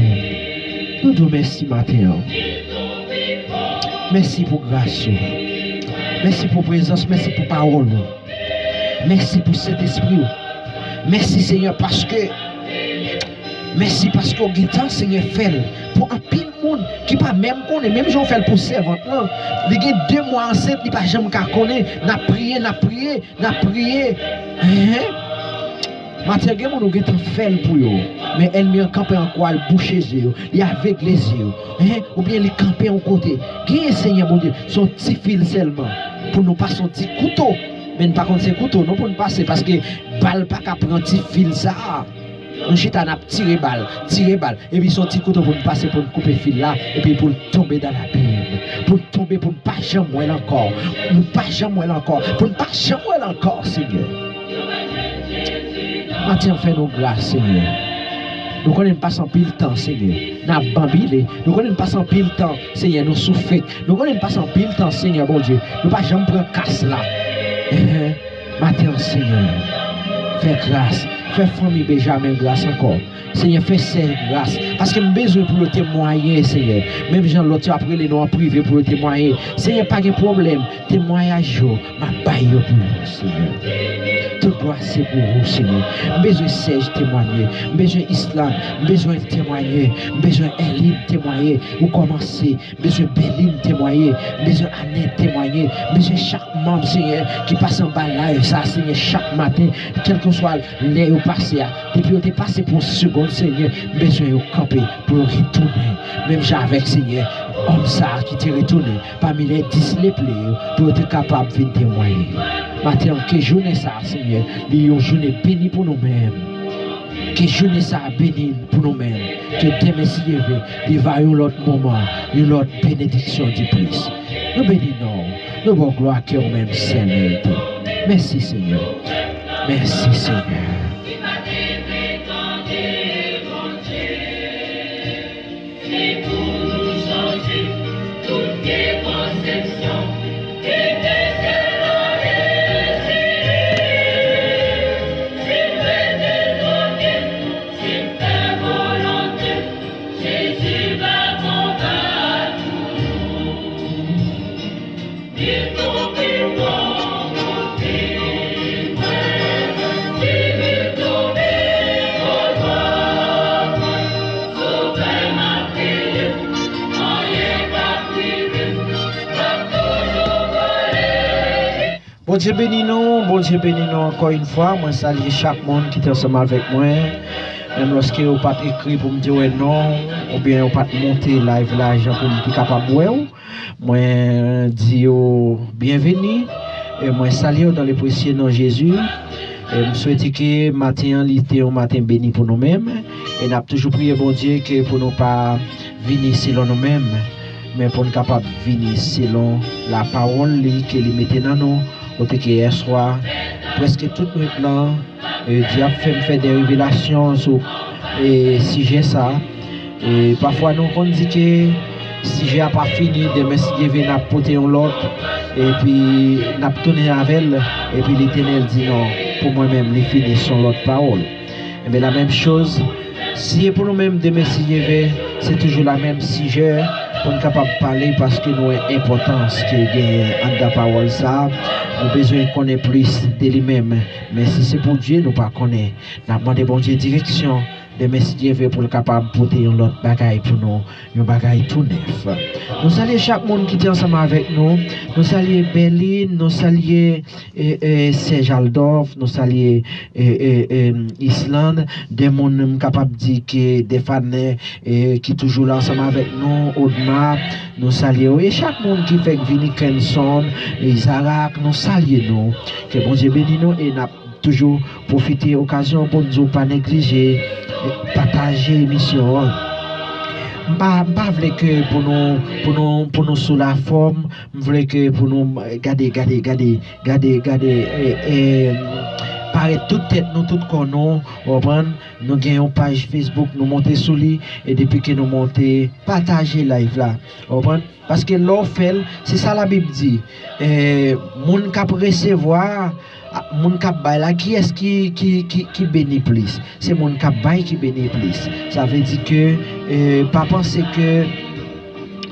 Nou di w mèsi maten an. Mèsi pou gras ou. Mèsi pou prezans, mèsi pou pawòl ou. Mèsi pou Sentespri w. Mèsi, Senyè, paske, mèsi paske w gentan, Senyè, fè l pou anpil moun ki pa menm konnen, menm jan w fè l pou sèvant lan. Li gen de mwa ansent, li pa janm ka konnen. N ap priye, n ap priye, n ap priye. Hen? Maten, gen moun ou gentan fè l pou yo. Men ènmi an kanpe an kwa, l bouche zye yo, li avegle zye yo. Hen? Oubyen li kanpe yon kote. Genyen, Senyè Bondye, se yon ti fil sèlman. Pou nou pase yon ti kouto. Men n pa konn se kouto non pou n pase, paske bal pa ka pran ti fil sa a. Nou chita n ap tire bal, tire bal. Epi se yon ti kouto pou n pase, pou n koupe fil la, epi pou l tonbe dan labim. Pou l tonbe, pou n pa janm wè l ankò. Nou pa janm wè l ankò. Pou n pa janm wè l ankò, Senyè. Maten an, fè nou gras, Senyè. Nou konnen n pase anpil tan, Senyè, n ap banbile. Nou konnen n pase anpil tan, Senyè, nou soufri. Nou konnen n pase anpil tan, Senyè Bondye. Nou pa janm pran kas la. Maten an, Senyè, fè gras. Fè fanmi Benjamen gras ankò. Senyè, fè sè gras. Paske m bezwen pou yo temwaye, Senyè. Menm jan lòt yo ap rele nou an prive pou yo temwaye. Senyè, pa gen pwoblèm. Temwayaj yo, m ap bay yo pou ou, Senyè. Tout glwa se pou ou, Senyè. M bezwen Sèj temwaye. M bezwen Islam. M bezwen l temwaye. M bezwen Èlin temwaye. Ou kòmanse. M bezwen Bèlin temwaye. M bezwen Anèt temwaye. M bezwen chak manm, Senyè, ki pase anba live sa, Senyè, chak maten, kèlkeswa lè yo pase a. Depi yo te pase pou yon segonn, Senyè, m bezwen yo kanpe pou yo retounen. Menm jan avèk, Senyè, òm sa a ki te retounen pami lè dis lepli yo, pou yo te kapab vin temwaye. Maten an, ke jounen sa a, Senyè, li yon jounen beni pou nou menm. Ke jounen sa a beni pou nou menm. Ke demen, si Dye vle, li va yon lòt moman, yon lòt benediksyon de plis. Nou beni non w, nou ba w glwa ke ou menm sèl merite. Mèsi, Senyè. Mèsi, Senyè. Bondye beni nou, Bondye beni nou ankò yon fwa. Mwen salye chak moun ki te ansanm avèk mwen. Menm lòske ou pa t ekri pou m te wè non w, oubyen ou pa t monte live la jan pou m te kapab wè w. Mwen di yo byenveni. E mwen salye yo dans le précieux nom Jésus. E m swete ke maten an li te yon maten beni pou nou menm. E n ap toujou priye Bondye ke pou nou pa vini selon nou menm, men pou n kapab vini selon lapawòl li ke li mete nan nou. Kote ke yèswa, prèske tout nwit lan, e dyab fè m fè de revelasyon sou, e, sijè sa. E pafwa nou konn di ke sijè a pa fini, demen si Dye vle n ap pote yon lòt, epi n ap tounen avè l, epi Letènèl di non, pou mwen menm li fini, se yon lòt pawòl. Enben, la menm choz, si e pou nou menm demen si Dye vle, Se toujou la menm sijè pou n kapab pale, paske nou wè enpòtans ke genyen anndan pawòl sa a. Nou bezwen konnen plis de li menm. Men si se pou Dye, nou pa konnen. N ap mande Bondye direksyon. Demen, si Dye vle, pou l kapab pote yon lòt bagay pou nou, yon bagay tou nèf. Nou salye chak moun ki te ansanm avèk nou. Nou salye Berlin, nou salye e, e, Serge Aldorf, nou salye e, e, e, Islande, de moun m kapab di ke de fan e, ki toujou la ansanm avèk nou, Odma, nou salye w. E chak moun ki fèk vini, Kenson, Izarak, nou salye nou. Ke Bondye beni nou e n ap toujou pwofite okazyon pou n di w pa neglije e, pataje emisyon an. M pa, m pa vle ke pou nou, pou nou, pou nou sou lafòm, m vle ke pou nou gade, gade, gade, gade, gade, e, e, parèt tout tèt nou, tout kò nou, w konprann? Nou gen yon paj Facebook, nou monte sou li, e depi ke nou monte, pataje live la, w konprann? Paske lè w fè l, se sa Labib di, e, moun k ap resevwa, a, moun k ap bay la, kiyès ki, ki, ki, ki beni plis? Se moun k ap bay ki beni plis. Sa vle di ke, e, pa panse ke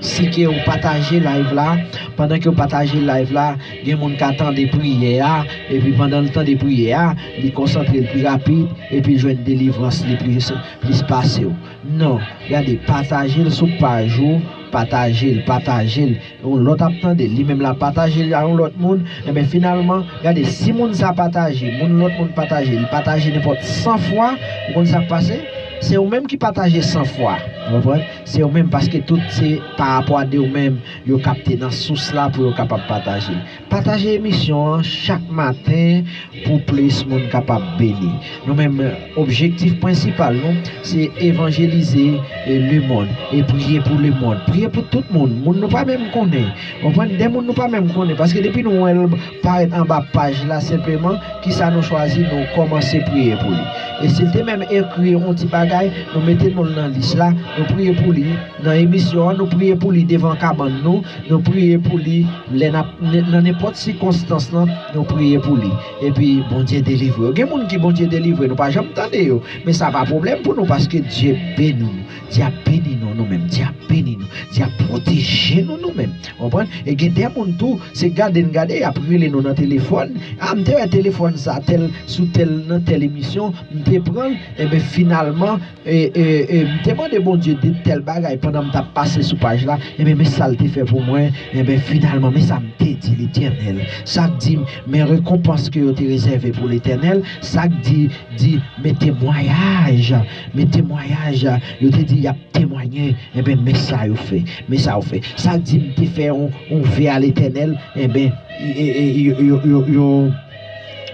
si ke w pataje live la, pandan ke w pataje live la, gen moun ka tande priyè a, epi pandan l tande priyè a, li konsantre l pi rapid, epi l jwenn delivrans li plis, plis pase w. Non, gade, pataje l sou paj ou, pataje l, pataje l. Yon lòt ap tande l, li menm l ap pataje l a yon lòt moun. Enben, finalman, gade, si moun sa pataje, moun lòt moun pataje, li pataje nenpòt san fwa, ou konn sa k pase? Se ou menm ki pataje san fwa. Ou konprann? Se ou menm, paske tout se pa rapò a de ou menm, yo kapte nan sous la pou yo kapab pataje. Pataje emisyon an chak maten pou plis moun kapab beni. Nou menm, objektif prensipal nou, se evanjelize, e, lemonn e priye pou lemonn. Priye pou tout moun. Moun nou pa menm konnen. Konprann? De moun nou pa menm konnen. Paske depi nou wè l parèt anba paj la senpleman, kisa nou chwazi? Nou kòmanse priye pou li. E si l te menm ekri yon ti bagay, nou mete non l nan lis la, nou priye pou li. Nan emisyon an, nou priye pou li devan kabann nou, nou priye pou li lè n ap, nan nenpòt sikonstans lan, nou priye pou li. Epi, Bondye delivre yo. Gen moun ki Bondye delivre, nou pa janm tande yo. Men sa pa pwoblèm pou nou, paske Dye beni nou. Dye ap beni nou, nou menm. Dye ap beni nou. Dye ap pwoteje nou, nou menm. Konprann? E gen de moun tou, se gade n gade, y ap rele nou nan telefòn. A, m te wè telefòn sa, tèl, sou tèl, nan tèl emisyon, m te pran l. Enben, finalman, e, e, e, m te mande Bondye de tèl bagay pandan m t ap pase sou paj la, enben, men sa l te fè pou mwen, enben, finalman, men sa m te di Letènèl. Sa k di, men rekonpans ke yo te rezève pou Letènèl, sa k di, di, men temwayaj, men temwayaj, yo te di y ap temwaye, enben, men sa yo fè, men sa yo fè. Sa k di, m te fè yon, yon ve a Letènèl, enben, e, e, e, yo, yo, yo, yo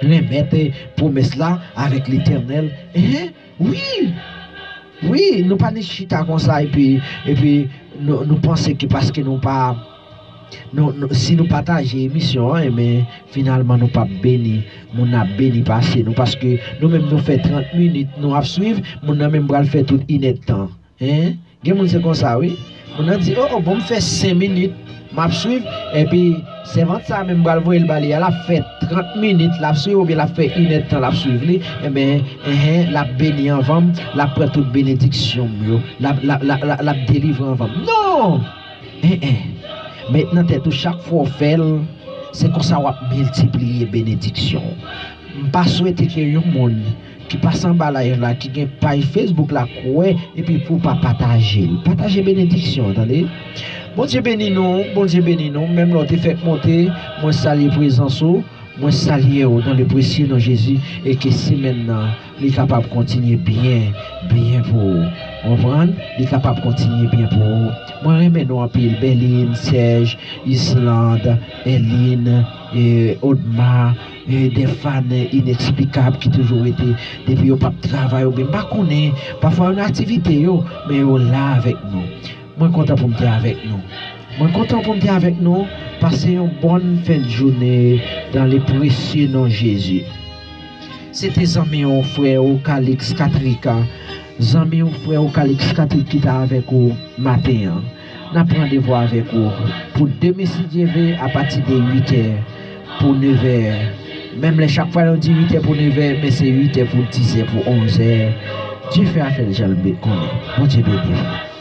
renmèt pwomès la avèk Letènèl. Enhen. Wi! Wi, nou pa ni chita konsa epi, epi nou, nou panse ke paske nou pa, nou, nou, si nou pataje emisyon an, enben, finalman nou p ap beni, moun nan ap beni pase nou, paske nou menm nou fè trant minit nou ap swiv, moun nan menm pral fè tout inèdtan. Hen? Gen moun se konsa, wi. Moun nan di, o, o, bon, m fè senk minit, m ap swiv, epi sèvant sa a menm pral voye l ba li a, l ap fè trant minit, l ap swiv, oubyen l ap fè inèdtan, l ap swiv li, enben, enhen, l ap beni anvan m, l ap pran tout benediksyon m yo, l ap, l ap, l ap, l ap, l ap delivre anvan m. Non! Enhen. Met nan tèt ou, chak fwa w fè l, se konsa w ap miltipliye benediksyon w. M pa swete ke yon moun ki pase anba live la, ki gen paj Facebook la, kwè, epi pou pa pataje l. Pataje benediksyon an, tande. Bondye beni nou, Bondye beni nou. Menm lè w te fèk monte, mwen salye prezans ou, mwen salye w dans le précieux nom Jésus, e ke semèn nan, li kapab kontinye byen, byen pou ou. Konprann? Li kapab kontinye byen pou ou. Mwen renmen nou anpil, Berlin, Serge, Islande, Erline, e, Odma, e, de fan ineksplikab ki toujou rete, depi yo p ap travay oubyen m pa konnen, pafwa yo nan aktivite yo, men yo la avèk nou. Mwen kontan pou m te avèk nou. Mwen kontan pou m te avèk nou. Pase yon bòn fen de jounen dans le précieux nom Jésus. Se te zanmi w, frè w, Calix Catrica. Zanmi w, frè w, Calix Catrica ki ta avèk ou maten an. N ap randevou avèk ou pou demen, si Dye vle, apati de uit è pou nevè. Menm lè chak fwa nou di uit è pou nevè, men se uit è pou dizè, pou onzè. Dye fè afè l jan l be-, konnen. Bondye beni w.